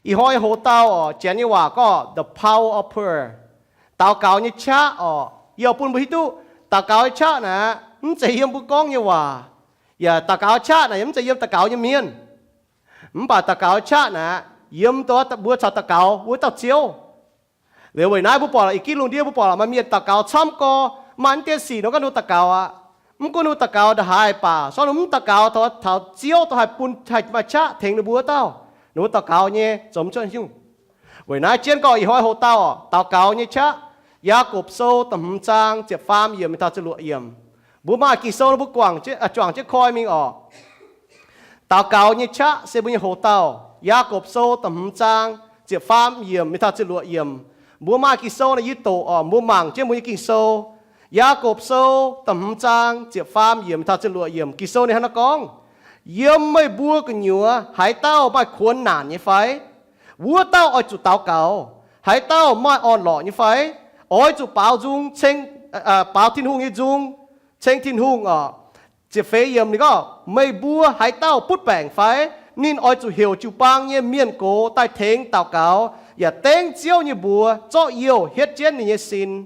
Ih hnoi hoc-dauh oc, janx nyei waac gorngv the power of prayer, daux gaux nyei qaqv oc. Yie bun mbuo hiuv duqv daux gaux nyei qaqv naaic mv zeiz yiem mbuo gorngv nyei waac. Yaac daux gaux qaqv naaic yaac mv zeiz yiem daux gaux nyei mienh. Mv baac daux gaux qaqv naaic yiem mbuo caux daux gaux wuov dauh Ziouv. Liuz weic naaiv mbuo buatc lorqc, ih gitv lungh ndiev mbuo buatc lorqc, maaih mienh daux gaux camv gorx, maaih mv dien sic nor gorngv ninh daux gaux aqv. Mv gunv ninh daux gaux ndongc haaix baac, se gorngv ninh mv daux gaux taux Ziouv, dongh haih bun, haih maaih qaqv tengx ninh mbuo wuov dauh, ninh mbuo daux gaux nyei zoux mv cuotv nyungc. Weic naaiv jienv gorngv ih hnoi hoc-dauh daux gaux nyei qaqv. Yaagorpc Sou da'hmz zaang ziepc faam yiemc mingh taux ziepc luoqc yiemc. Mbuo maaih Ging-Sou nor mbuo guangc, juangc jienv koi mingh oc. Daux gaux nyei qaqv se mbuo nyei hoc-dauh. Yaagorpc Sou da'hmz zaang ziepc faam yiemc mingh taux ziepc luoqc yiemc. Mbuo maaih Ging-Sou nor yie doqc oc, mbuo mangc jienv mbuo nyei Ging-Sou. Yaagorpc Sou da'hmz zaang ziepc faam yiemc mingh taux ziepc luoqc yiemc, Ging-Sou ninh hnangv naaiv gorngv, Yiem meih mbuo gu'nyuoz haaix dauh maaih kuonx naanc nyei fai? Wuov dauh oix zuqc daux gaux. Haaix dauh maaih orn-lorqc nyei fai? Oix zuqc baaux nzung, baaux Tin-Hungh nyei nzung, ceng Tin-Hungh oc. Ziepc feix yiemc ninh gorngv, Meih mbuo haaix dauh butv baengc fai? Ninh oix zuqc heuc jiu-baang nyei mienh gox daaih tengx daux gaux, yaac dengv Ziouv nyei mbuox zorqv youh hietv jienv ninh nyei sin.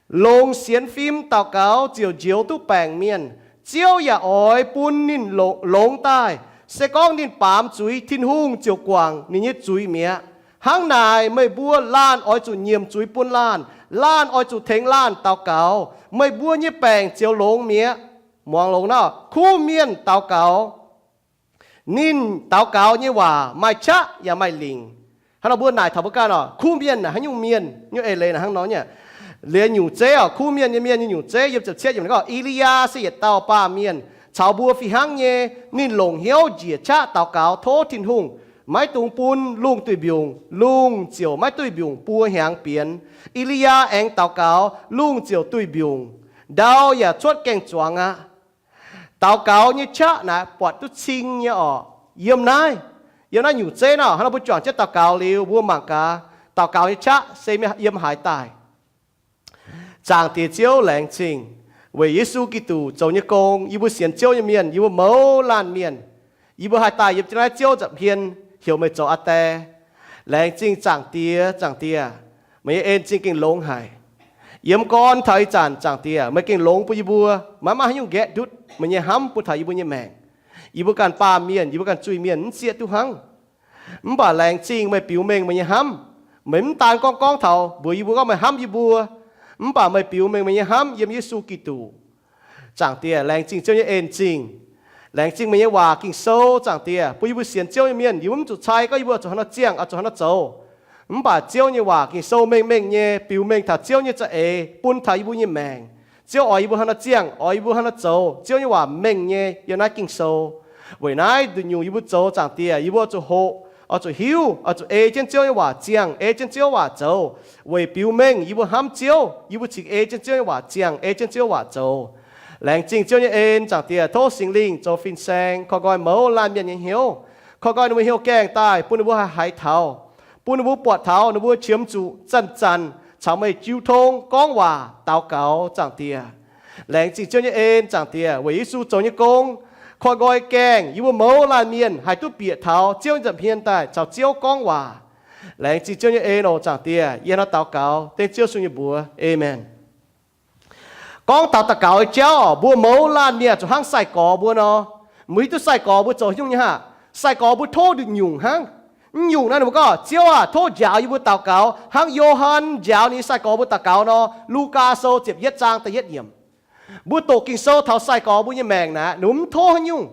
Longx sienx fim daux gaux ziouc njoux duqv baengc mienh. Ziouv yaac oix bun ninh longx daaih. Se gorngv ninh baamz zuiz, Tin-Hungh ziouc guangc ninh nyei zuiz mi'aqv. Hnangv naaic meih mbuo laanh oix zuqc nyiemc zuiz bun laanh. Laanh oix zuqc tengx laanh daux gaux, meih mbuo nyei baengc ziouc longx mi'aqv. Muangx longx nor, kuv mienh daux gaux. Ninh daux gaux nyei waac maaih qaqv yaac maaih lingc. Hnangv nor mbuo naaic taux mbuo ganh oc, kuv mienh naaic haaix nyungc mienh? Nyungc eix leiz naaic hnangv nor nyei. Liuz nyungc zeiv oc, kuv mienh nyei mienh nyei nyungc zeiv yiem ziepc cietv yiemc gorngv, E^li^yaa se yietc dauh baamh mienh caux mbuo fih hnangv nyei. Ninh longc hnyouv njiec qaqv daux gaux tov Tin-Hungh maiv dungx bun lungh duih mbiungc, lungh ziouc maiv duih mbiungc buo hnyangx bienx. E^li^yaa aengx daux gaux, lungh ziouc duih mbiungc, ndau yaac cuotv gaeng-zuangx aqv. Daux gaux nyei qaqv naaic buatc duqv cing nyei oc. Yiem naaiv, yiem naaiv nyungc zeiv nor, hnangv nor mbuo juangc jienv daux gaux liuz, mbuo mangc gaax daux gaux nyei qaqv se yiem haaix daaih. Zaangc Diex Ziouv, laengz zingh weic Yesu Giduc zoux nyei gong. Yie mbuo sienx Ziouv nyei mienh, yie mbuo mouz laanh mienh, yie mbuo haih daaih yiem jienv naaiv Ziouv nza'hmien heuc meih zoux aa Die. Laengz zingh Zaangc Diex, Zaangc Diex, meih nyei en-zingh gengh longx haic. Yiem gorn taux ih zanc, Zaangc Diex, meih gengh longx bun yie mbuo. Maiv maaih haaix nyungc nqaeqv ndutv meih nyei hnamv bun taux yie mbuo nyei maengc. Yie mbuo ganh baamh mienh, yie mbuo ganh zuiz-mienh mv zieqv duqv hnangv. Mv baac laengz zingh meih biux mengh meih nyei hnamv. Meih mv daan gorngv gorngv taux mbuox yie mbuo gorngv meih hnamv yie mbuo, mv baac meih biux mengh meih nyei hnamv yiem Yesu Giduc. Zaangc Diex, laengz zingh Ziouv nyei en-zingh. Laengz zingh meih nyei waac Ging-Sou, Zaangc Diex, bun yie mbuo sienx Ziouv nyei mienh, yie mbuo mv zuqc cai gorngv yie mbuo oix zuqc haaix nor ziangh, oix zuqc haaix nor zoux. Mv baac Ziouv nyei waac Ging-Sou mengh mengh nyei biux mengh taux Ziouv nyei za'eix bun taux yie mbuo nyei maengc. Ziouv oix yie mbuo haaix nor ziangh, oix yie mbuo haaix nor zoux, Ziouv nyei waac mengh nyei yiem naaiv Ging-Sou. Weic naaiv nduqc nyungc yie mbuo zoux, Zaangc Diex, yie mbuo oix zuqc hoqc, oix zuqc hiuv, oix zuqc ei jienv Ziouv nyei waac ziangh, ei jienv Ziouv waac zoux, weic biux mengh yie mbuo hnamv Ziouv, yie mbuo cingx ei jienv Ziouv nyei waac ziangh, ei jienv Ziouv waac zoux. Laengz zingh Ziouv nyei en, Zaangc Diex, tov Singx Lingh zoux fin-saeng koi nqoi mouz laanh mienh nyei hnyouv, koi nqoi ninh mbuo hnyouv gaengh daaih bun ninh mbuo haih haiz taux, bun ninh mbuo buatc taux ninh mbuo qiemx zuqc zanc-zanc caux meih jiu tong gorngv waac daux gaux, Zaangc Diex. Laengz zingh Ziouv nyei en, Zaangc Diex, weic Yesu zoux nyei gong, koi nqoi gaengh yie mbuo mouz laanh mienh haih duqv bieqc taux Ziouv nyei nza'hmien daaih caux Ziouv gorngv waac. Laengz zingh Ziouv nyei en oc, Zaangc Diex. Yie hnangv naaiv daux gaux dengv Ziouv Yesu nyei mbuox, aamen. Gorngv taux daux gaux nyei jauv, mbuo mouz laanh mienh zuqc hnangv sai-gorx mbuo nor. Mbuo hiuv duqv sai-gorx mbuo zoux haaix nyungc nyei haic? Sai-gorx mbuo tov nduqc nyungc hnangv. Mv nyungc naaiv ninh mbuo gorngv, Ziouv aah, tov njaaux yie mbuo daux gaux hnangv Yo^han njaaux ninh nyei sai-gorx mbuo daux gaux nor. Lugaa Sou ziepc yietv zaang da'yietv yiemc. Mbuo doqc Ging-Sou taux sai-gorx mbuo nyei maengc naaic, ninh mbuo mv tov haaix nyungc.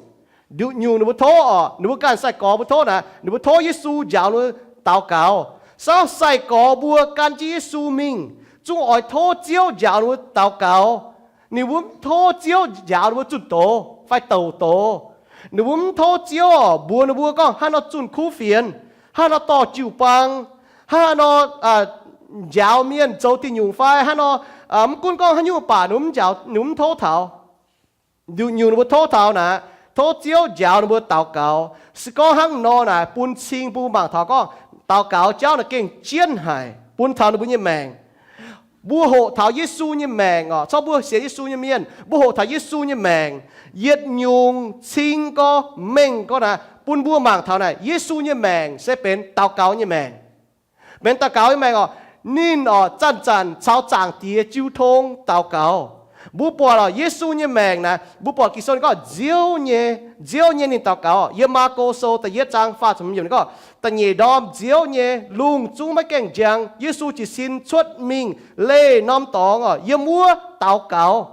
Nduqc nyungc ninh mbuo tov oc, ninh mbuo ganh sai-gorx mbuo tov naaic, ninh mbuo tov Yesu njaaux ninh mbuo daux gaux. Saauv sai-gorx mbuo gan jienv Yesu mingh, zungv oix tov Ziouv njaaux ninh mbuo daux gaux. Ninh mbuo mv tov Ziouv njaaux ninh mbuo zunh doz fai douc doz. Ninh mbuo mv tov Ziouv oc, mbuox ninh mbuo gorngv haaix nor zunh kuv fienx, haaix nor dorh jiu-baang, haaix nor njaaux mienh zoux diuh nyungc fai haaix nor, mv gunv gorngv haaix nyungc baac ninh mv tov taux. Nduqc nyungc ninh mbuo tov taux naaic, tov Ziouv njaaux ninh mbuo daux gaux. Se gorngv hnangv nor naaic, bun cing bun mangc taux gorngv daux gaux jauv naaic gengh jienv haic bun taux ninh mbuo nyei maengc. Mbuo hoqc taux Yesu nyei maengc oc, corc mbuo sienx Yesu nyei mienh, mbuo hoqc taux Yesu nyei maengc, yietc nyungc cing gorx mengh gorx naaic, bun mbuo mangc taux naaic, Yesu nyei maengc se benx daux gaux nyei maengc. Benx daux gaux nyei maengc orqc. Ninh orqc zanc-zanc caux Zaangc Diex jiu tong daux gaux. Mbuo buatc orqc, Yesu nyei maengc naaic, mbuo buatc Ging-Sou ninh gorngv nziouv nyei, nziouv nyei ninh daux gaux. Yiem Maako Sou da'yietv zaang faah ziepc hmz yiemc ninh gorngv, da'nyeic ndorm nziouv nyei, lungh zungv maiv gaengh njang, Yesu jiez sin cuotv mingh leih norm dorngx orqc, yiem wuov daux gaux.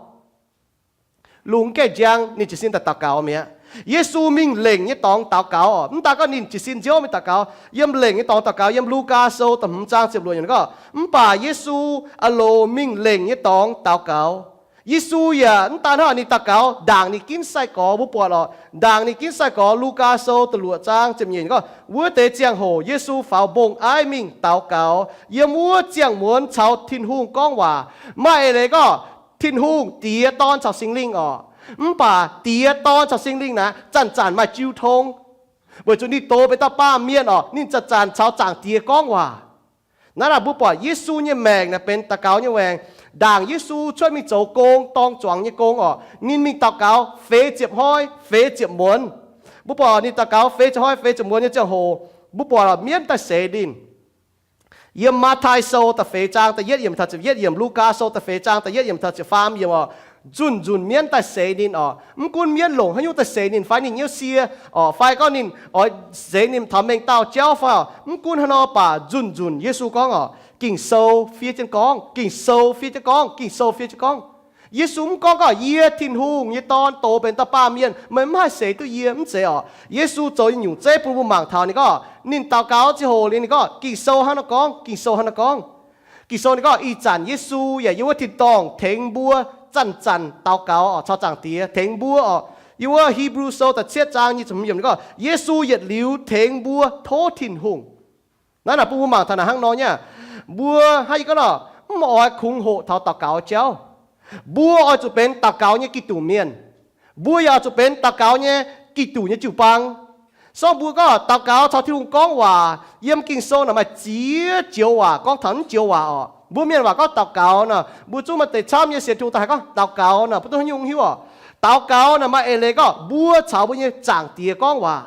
Lungh gaengh njang, ninh jiez sin daaih daux gaux mi'aqv. Yesu mingh lengc nyei dorngx daux gaux orqc. Mv daaih gorngv ninh jiez sin nziouv mingh daux gaux, yiem lengc nyei dorngx daux gaux. Yiem Lugaa Sou da'hmz zaang ziepc luoqc yiemc ninh gorngv, mv baac Yesu a'lox mingh lengc nyei dorngx daux gaux. Yesu yaac mv daan hnangv, ninh daux gaux ndaangc ninh ginv sai-gorx. Mbuo buatc orqc, ndaangc ninh ginv sai-gorx, Lugaa Sou da'luoqc zaang ziepc nyeic ninh gorngv, wuov deix ziangh hoc Yesu faaux mbong aiv mingh daux gaux, yiem wuov ziangh muonz caux Tin-Hungh gorngv waac. Maaih eix leiz gorngv Tin-Hungh Diex, Dorn caux Singx Lingh orqc. Mv baac Diex, Dorn caux Singx Lingh naaic zanc-zanc maaih jiu tong, weic zuqc ninh doz benx dauh baamh mienh orqc, ninh zanc-zanc caux Zaangc Diex gorngv waac. Naaiv naaic mbuo buatc Yesu nyei maengc naaic benx daux gaux nyei maengc. Ndaangc Yesu cuotv mingh zoux gong, dorng zuangx nyei gong orqc, ninh mingh daux gaux feix ziepc hnoi feix ziepc muonz. Mbuo buatc ninh daux gaux feix ziepc hnoi feix ziepc muonz nyei ziangh hoc, mbuo buatc orqc, mienv daaih seix ninh. Yiem Matv^taai Sou da'feix zaang da'yietv yiemc taux ziepc yietv yiemc, Lugaa Sou da'feix zaang da'yietv yiemc taux ziepc faam yiemc orqc, nzunc-nzunc mienv daaih seix ninh orqc. Mv gunv mienv longc haaix nyungc daaih seix ninh, fai ninh nyouv sie orqc, fai gorngv ninh oix seix ninh taux mengh dauh jauv fai orqc, mv gunv haaix nor baac nzunc-nzunc Yesu gorngv orqc, Ging-Sou fiev jienv gorngv, Ging-Sou fiev jienv gorngv, Ging-Sou fiev jienv gorngv. Yesu mv gorngv gorngv, yie, Tin-Hungh nyei Dorn, doz benx dauh baamh mienh, meih mv haih seix duqv yie, mv zeiz orqc. Yesu zoux nyei nyungc zeiv bun mbuo mangc taux ninh gorngv, ninh daux gaux ziangh hoc liuz ninh gorngv, Ging-Sou hnangv naaiv gorngv, Ging-Sou hnangv naaiv gorngv. Ging-Sou ninh gorngv, ih zanc Yesu yaac yiem wuov tin-dorngh tengx mbuo zanc-zanc daux gaux orqc, caux Zaangc Diex tengx mbuo orqc. Yiem wuov Hipv^lu Sou da'cietv zaang nyic ziepc hmz yiemc ninh gorngv, Yesu yietc liuz tengx mbuo tov Tin-Hungh. Naaiv naaic bun mbuo mangc taux naaic hnangv nor nyei aqv. Mbuo hnangv yie gorngv nor, mv oix kungx hoqc taux daux gaux jauv. Mbuo oix zuqc benx daux gaux nyei Giduc mienh. Mbuo yaac oix zuqc benx daux gaux nyei Giduc nyei jiu-baang. Sorng mbuo gorngv daux gaux caux Tin-Hungh gorngv waac, yiem Ging-Sou naaic maaih ziex joux waac gorngv taux naaiv joux waac orqc. Mbuo mienh waac gorngv daux gaux nor, mbuo zungv maaih deix camv nyei sienx Tin-Hungh daaih haih gorngv daux gaux nor, mbuo duqv haaix nyungc hiuv orqc. Daux gaux naaic maaih eix leiz gorngv mbuo caux mbuo nyei Zaangc Diex gorngv waac.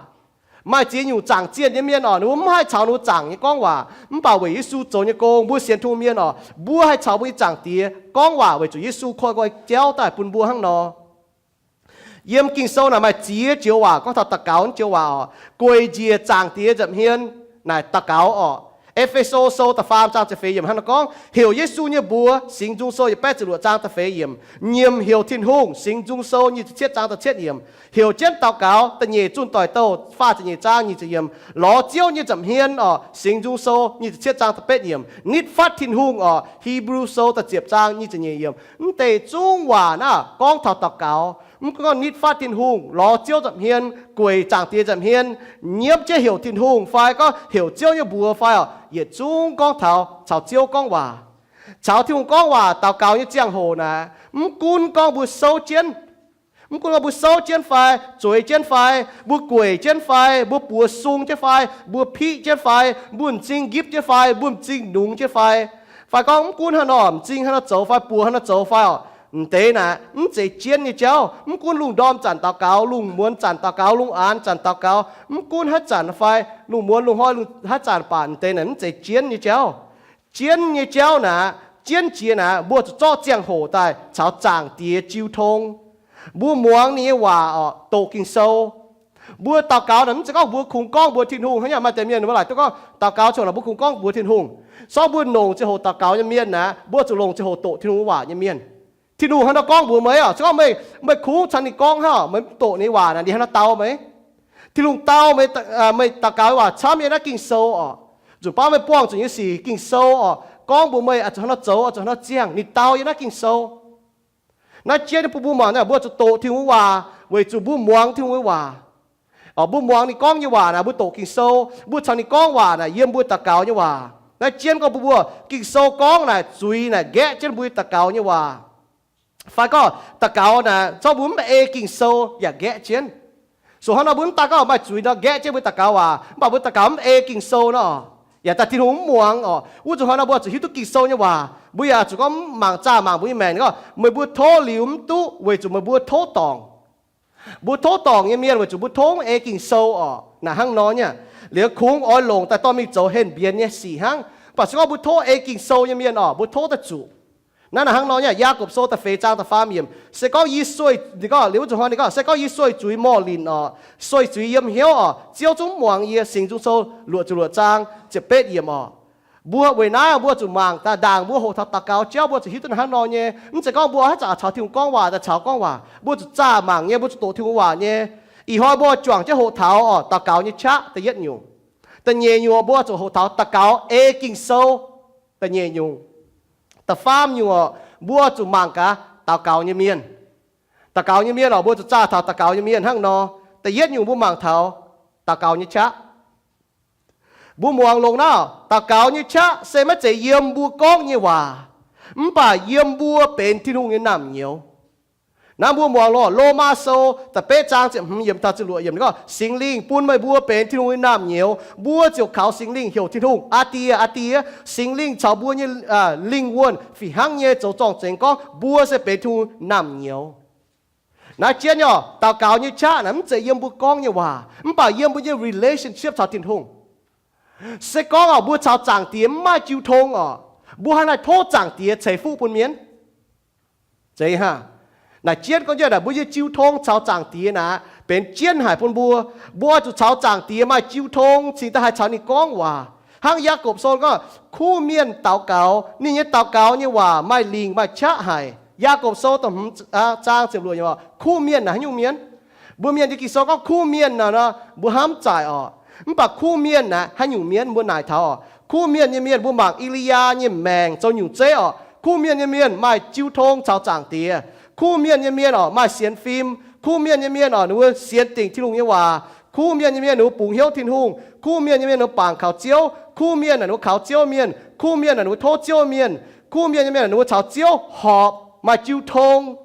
Maaih ziex nyungc zaangc zienh nyei mienh orqc, ninh mbuo mv haih caux ninh mbuo zaangc nyei gorngv waac. Mv baac weic Yesu zoux nyei gong, mbuo sienx Tin-Hungh mienh orqc, mbuo haih caux mbuo nyei Zaangc Diex gorngv waac weic zuqc Yesu koi nqoi jauv daaih bun mbuo hnangv nor. Yiem Ging-Sou naaic maaih ziex joux waac gorngv taux daux gaux naaiv joux waac orqc. Gueic njiec Zaangc Diex nza'hmien naaic daux gaux orqc. E^fe^so Sou da'faam zaang ziepc feix yiemc hnangv naaiv gorngv, heuc Yesu nyei mbuox, Singx Nzung Sou yietc baeqv ziepc luoqc zaang da'feix yiemc. Nyiemc heuc Tin-Hungh, Singx Nzung Sou nyic ziepc cietv zaang da'cietv yiemc. Heuc jienv daux gaux, da'nyeic zunh doic douh, faah ziepc nyeic zaang nyic ziepc yiemc. Lorz Ziouv nyei nza'hmien orqc, Singx Nzung Sou nyic ziepc cietv zaang da'betv yiemc. Nitv fatv Tin-Hungh orqc, Hipv^lu Sou da'ziepc zaang nyic ziepc nyeic yiemc. Mv deix zungv waac naaiv gorngv taux daux gaux. Mv gunv gorngv nitv fatv Tin-Hungh, lorz Ziouv nza'hmien, gueic Zaangc Diex nza'hmien, nyiemv jienv heuc Tin-Hungh fai gorngv heuc Ziouv nyei mbuox fai orqc, yietc zungv gorngv taux caux Ziouv gorngv waac. Caux Tin-Hungh gorngv waac daux gaux nyei ziangh hoc naaic, mv gunv gorngv mbuo souv jienv, mv gunv gorngv mbuo souv jienv fai, zueiz jienv fai, mbuo gueic jienv fai, mbuo buoz sung jienv fai, mbuo piqv jienv fai, mbuo m'zing nqipv jienv fai, mbuo m'zing nungx jienv fai, fai gorngv mv gunv haaix nor, m'zing haaix nor zoux fai, buoz haaix nor zoux fai orqc, m'deix naaic mv zeiz jienv nyei jauv. Mv gunv lungh ndorm zanc daux gaux, lungh muonz zanc daux gaux, lungh aanx zanc daux gaux, mv gunv haaix zanc fai, lungh muonz lungh hnoi lungh haaix zanc baac m'deix naaic mv zeiz jienv nyei jauv. Jienv nyei jauv naaic, jienv jiex naaic, mbuo zuqc zorqv ziangh hoc daaih caux Zaangc Diex jiu tong. Mbuo muangx ninh nyei waac orqc, doqc Ging-Sou. Mbuo daux gaux naaic mv zeiz gorngv mbuo kungx gorngv mbuox Tin-Hungh hnangv, yaac maaih deix mienh mbuo laaic duqv gorngv daux gaux ziouc naaic mbuo kungx gorngv mbuox Tin-Hungh. Sorng mbuo longc ziangh hoc daux gaux nyei mienh naaic, mbuo zuqc longc ziangh hoc doqc Tin-Hungh waac nyei mienh. Tin-Hungh hnangv naaiv gorngv mbuox meih orqc, se gorngv meih, meih kungx caux ninh gorngv hnangv, meih mv doqc ninh waac naaic, ninh hnangv naaiv dau meih. Tin-Hungh dau meih, meih daux gaux waac camv yiem naaiv Ging-Sou orqc. Nzunc baav meih buangh zuqc nyei sic Ging-Sou orqc, gorngv mbuox meih oix zuqc hnangv naaiv zoux, oix zuqc hnangv naaiv ziangh, ninh dau yiem naaiv Ging-Sou. Naaiv jienv bun mbuo mangc naaic, mbuo zuqc doqc Tin-Hungh waac weic zuqc mbuo muangx Tin-Hungh waac. Mbuo muangx ninh gorngv nyei waac naaic, mbuo doqc Ging-Sou, mbuo caux ninh gorngv waac naaic yiem mbuo daux gaux nyei waac. Naaiv jienv gorngv bun mbuo, Ging-Sou gorngv naaic zuiz naaic nqaeqv jienv mbuo daux gaux nyei waac. Fai gorngv daux gaux naaic, zorqv mbuo mv ei Ging-Sou yaac nqaeqv jienv. Zuqc hnangv nor mbuo mv daaih gorngv maaih zuiz nor nqaeqv jienv mbuo daux gaux waac, mv baac mbuo daux gaux mv ei Ging-Sou nor, yaac daaih Tin-Hungh mv muangx orqc. Wuov zuqc hnangv nor mbuo zuqc hiuv duqv Ging-Sou nyei waac, mbuo yaac zuqc gorngv mv mangc zaah mangc mbuo nyei maengc gorngv, meih mbuo tov liuz mv duqv weic zuqc meih mbuo tov dorngc. Mbuo tov dorngc nyei mienh weic zuqc mbuo tov mv ei Ging-Sou orqc, naaic hnangv nor nyei. Liuz kungx oix longc daaih dorh mingh zoux henh mbienx nyei sic hnangv. Mv baac se gorngv mbuo tov ei Ging-Sou nyei mienh orqc, mbuo tov daaih zuqc. Naaiv naaic hnangv nor nyei. Yaagorpc Sou da'feix zaang da'faam yiemc, se gorngv yie sueih, ninh gorngv, liuz wuov zuqc hnoi ninh gorngv, se gorngv yie sueih zuiz morh linc orqc, sueih zuiz yiem hnyouv orqc, Ziouv zungv mv muangx yie. Singx Nzung Sou luoqc ziepc luoqc zaang ziepc betv yiemc orqc. Mbuo weic naaiv mbuo zuqc mangc daaih ndaangc mbuo hoqc taux daux gaux jauv, mbuo zuqc hiuv duqv hnangv nor nyei. Mv zeiz gorngv mbuo haaix zanc caux Tin-Hungh gorngv waac daaih caux gorngv waac, mbuo zuqc zaah mangc nyei, mbuo zuqc doqc Tin-Hungh waac nyei. Ih hnoi mbuo juangc jienv hoqc taux orqc, daux gaux nyei qaqv da'yietv nyungc. Da'nyeic nyungc mbuo zuqc hoqc taux daux gaux ei Ging-Sou. Da'nyeic nyungc. Da'faam nyungc orqc, mbuo zuqc mangc gaax daux gaux nyei mienh. Daux gaux nyei mienh orqc, mbuo zuqc zaah taux daux gaux nyei mienh hnangv nor. Da'yietv nyungc mbuo mangc taux daux gaux nyei qaqv. Mbuo muangx longx naaiv, daux gaux nyei qaqv se maiv zeiz yiem mbuo gorngv nyei waac, mv baac yiem mbuo benx Tin-Hungh nyei naamh nyouz. Naaiv mbuo muangx longx Lomaa Sou da'betv zaang ziepc hmz yiemc taux ziepc luoqc yiemc gorngv, Singx Lingh bun meih mbuo benx Tin-Hungh nyei naamh nyouz, mbuo ziouc kaux Singx Lingh heuc Tin-Hungh, Aa Die, Aa Die. Singx Lingh caux mbuo nyei lingh wuonh fih hnangv nyei zoux zorng-zengx gorngv mbuo se benx Tin-Hungh naamh nyouz. Naaiv jienv nyei orqc, daux gaux nyei qaqv naaic mv zeiz yiem mbuo gorngv nyei waac, mv baac yiem mbuo nyei relationship caux Tin-Hungh. Se gorngv orqc, mbuo caux Zaangc Diex mv maaih jiu tong orqc, mbuo haaix nor tov Zaangc Diex ceix fuqv bun mienh? Zeiz hnangv. Naaic jienv gorngv nyei naaic, mbuo nyei jiu tong caux Zaangc Diex naaic benx jienv haic bun mbuo. Mbuo oix zuqc caux Zaangc Diex maaih jiu tong cingx daaih haih caux ninh gorngv waac. Hnangv Yaagorpc Sou gorngv, kuv mienh daux gaux, ninh nyei daux gaux nyei waac maaih lingc maaih qaqv haic. Yaagorpc Sou da'hmz zaang ziepc luoqc yiemc, kuv mienh naaic haaix nyungc mienh? Mbuo Mienh nyei Ging-Sou gorngv kuv mienh naaic nor, mbuo hnamv zaaic orqc. Mv baac kuv mienh naaic haaix nyungc mienh? Mbuo naaic taux orqc, kuv mienh nyei mienh mbuo mangc E^li^yaa nyei maengc zoux nyungc zeiv orqc. Kuv mienh nyei mienh maaih jiu tong caux Zaangc Diex. Kuv mienh nyei mienh orqc maaih sienx fim. Kuv mienh nyei mienh orqc ninh mbuo sienx dingc Tin-Hungh nyei waac. Kuv mienh nyei mienh ninh mbuo bungx hnyouv Tin-Hungh. Kuv mienh nyei mienh ninh mbuo bangc kaux Ziouv. Kuv mienh naaic ninh mbuo kaux Ziouv mienh. Kuv mienh naaic ninh mbuo tov Ziouv mienh. Kuv mienh nyei mienh naaic ninh mbuo caux Ziouv horpc maaih jiu tong.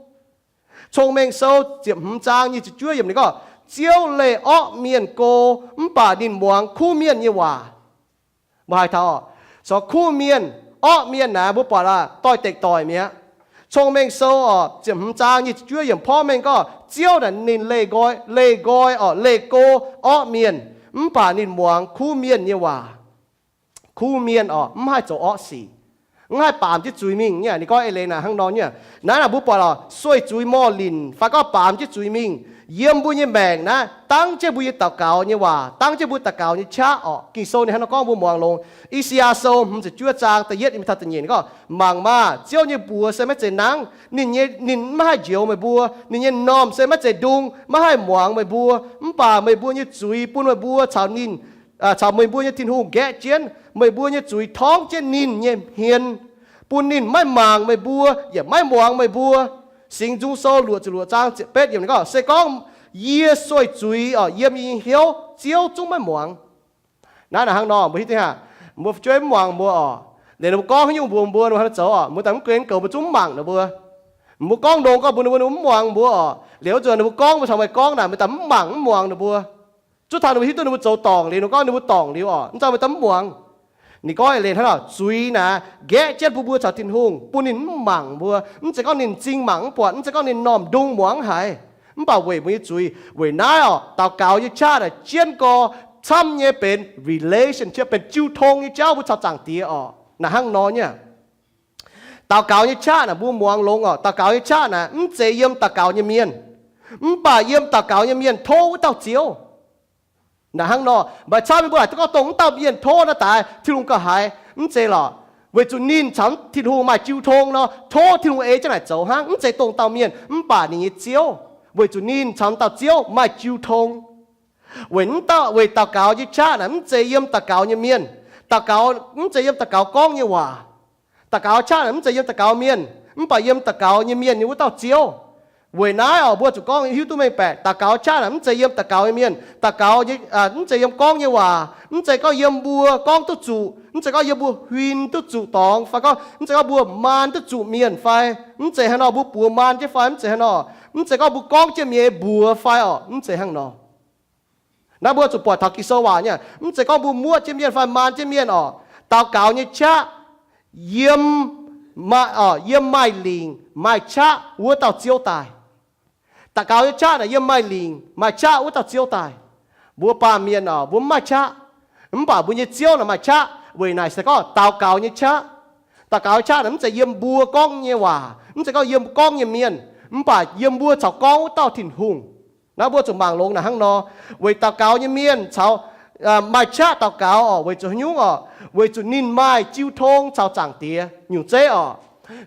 Cong-Mengh Sou ziepc hmz zaang nyic ziepc juov yiemc ninh gorngv, Ziouv leih orqv mienh go, mv baac ninh muangx kuv mienh nyei waac. Mbuo haiz taux orqc, caux kuv mienh, orqv mienh naaic mbuo buatc aqv, doix-dekc doic mi'aqv. Cong-Mengh Sou orqc, ziepc hmz zaang nyic ziepc juov yiemc porv mengh gorngv Ziouv naaic ninh leih nqoi, leih nqoi orqc, leih go orqv mienh, mv baac ninh muangx kuv mienh nyei waac. Kuv mienh orqc, mv haih zoux orqv sic, mv haih baamz jienv zuiz mingh nyei. Ninh gorngv eix leiz naaic hnangv nor nyei. Naaiv naaic mbuo buatc orqc, sueih zuiz morh linc fai gorngv baamz jienv zuiz mingh, yiem mbuo nyei maengc naaiv, dangv jienv mbuo nyei daux gaux nyei waac, dangv jienv mbuo daux gaux nyei qaqv orqc. Ging-Sou ninh hnangv nor gorngv, mbuo muangx longx. I^saa^yaa Sou hmz ziepc juov zaang da'yietv taux da'nyeic ninh gorngv, mangc maah! Ziouv nyei buoz se maiv zeiz nangv, ninh nyei, ninh maiv haih njoux meih mbuo. Ninh nyei m'normh se maiv zeiz ndung, maiv haih muangx meih mbuo. Mv baac meih mbuo nyei zuiz bun meih mbuo caux ninh, caux meih mbuo nyei Tin-Hungh nqaeqv jienv. Meih mbuo nyei zuiz torngv jienv ninh nyei hmien, bun ninh maiv mangc meih mbuo yaac maiv muangx meih mbuo. Singx Nzung Sou luoqc ziepc luoqc zaang ziepc betv yiemc ninh gorngv, se gorngv yie sueih zuiz orqc, yiem yie nyei hnyouv, Ziouv zungv maiv muangx. Naaiv naaic hnangv nor, mbuo hiuv duqv hnangv, mbuo fu'jueiv mv muangx mbuo orqc, liuz ninh mbuo gorngv haaix nyungc mbuox mbuo, ninh mbuo haaix nor zoux orqc, mbuo daaih mv gunv goux, mbuo zungv mv mangc ninh mbuo. Mbuo gorngv ndongc gorngv mbuox ninh mbuo, ninh mbuo ninh mbuo mv muangx mbuo orqc. Liuz zuqc ninh mbuo gorngv mbuo caux meih gorngv naaic, meih daaih mv mangc mv muangx ninh mbuo. Zuqc taux ninh mbuo hiuv duqv ninh mbuo zoux dorngc liuz, ninh mbuo gorngv ninh mbuo dorngc liuz orqc, mv zeiz meih daaih mv muangx. Ninh gorngv eix leiz hnangv nor, zuiz naaic nqaeqv jienv bun mbuo caux Tin-Hungh, bun ninh mv mangc mbuo. Mv zeiz gorngv ninh m'zing mangc mv buatc, mv zeiz gorngv ninh m'normh ndung muangx mv haiz, mv baac weic mbuo nyei zuiz. Weic naaiv orqc, daux gaux nyei qaqv naaic jienv gorx camv nyei benx relationship, benx jiu tong nyei jauv mbuo caux Zaangc Diex orqc. Naaic hnangv nor nyei. Daux gaux nyei qaqv naaic mbuo muangx longx orqc, daux gaux nyei qaqv naaic mv zeiz yiem daux gaux nyei mienh, mv baac yiem daux gaux nyei mienh tov wuov dauh Ziouv. Naaic hnangv nor, maaih camv mienh mbuo haiz duqv gorngv dongh wuov dauh mienh tov naaiv daaih Tin-Hungh gauh haiz, mv zeiz lorqc. Weic zuqc ninh caux Tin-Hungh maaih jiu tong nor, tov Tin-Hungh ei jienv naaic zoux hnangv. Mv zeiz dongh dauh mienh, mv baac ninh nyei Ziouv, weic zuqc ninh caux dauh Ziouv maaih jiu tong. Weic, weic daux gaux nyei qaqv naaic mv zeiz yiem daux gaux nyei mienh, daux gaux mv zeiz yiem daux gaux gorngv nyei waac. Daux gaux qaqv naaic mv zeiz yiem daux gaux mienh, mv baac yiem daux gaux nyei mienh nyei wuov dauh Ziouv. Weic naaiv orqc, mbuo zuqc gorngv hiuv duqv mengh baeqc, daux gaux qaqv naaic mv zeiz yiem daux gaux nyei mienh, daux gaux mv zeiz yiem gorngv nyei waac, mv zeiz gorngv yiem mbuo gorngv duqv zuqc, mv zeiz gorngv yiem mbuo huin duqv zuqc dorngx, fai gorngv mv zeiz gorngv mbuo maan duqv zuqc mienh fai, mv zeiz hnangv nor, mbuo buoz maan jienv fai mv zeiz hnangv nor, mv zeiz gorngv mbuo gorngv jienv mienh nyei mbuox fai orqc, mv zeiz hnangv nor. Naaiv mbuo zuqc buatc taux Ging-Sou waac nyei, mv zeiz gorngv mbuo muoqv jienv mienh fai maan jienv mienh orqc. Daux gaux nyei qaqv yiem, yiem maaih lingc maaih qaqv wuov dauh Ziouv daaih. Daux gaux nyei qaqv naaic yiem maaih lingc maaih qaqv wuov dauh Ziouv daaih. Mbuo baamh mienh oc, mbuo mv maaih qaqv. Mv baac mbuo nyei Ziouv naaic maaih qaqv, weic naaic se gorngv daux gaux nyei qaqv. Daux gaux nyei qaqv naaic mv zeiz yiem mbuo gorngv nyei waac, mv zeiz gorngv yiem gorngv nyei mienh, mv baac yiem mbuo caux gorngv wuov dauh Tin-Hungh. Naaiv mbuo zuqc mangc longx naaic hnangv nor. Weic daux gaux nyei mienh caux maaih qaqv daux gaux oc, weic zuqc haaix nyungc oc? Weic zuqc ninh maaih jiu tong caux Zaangc Diex nyungc zeiv oc.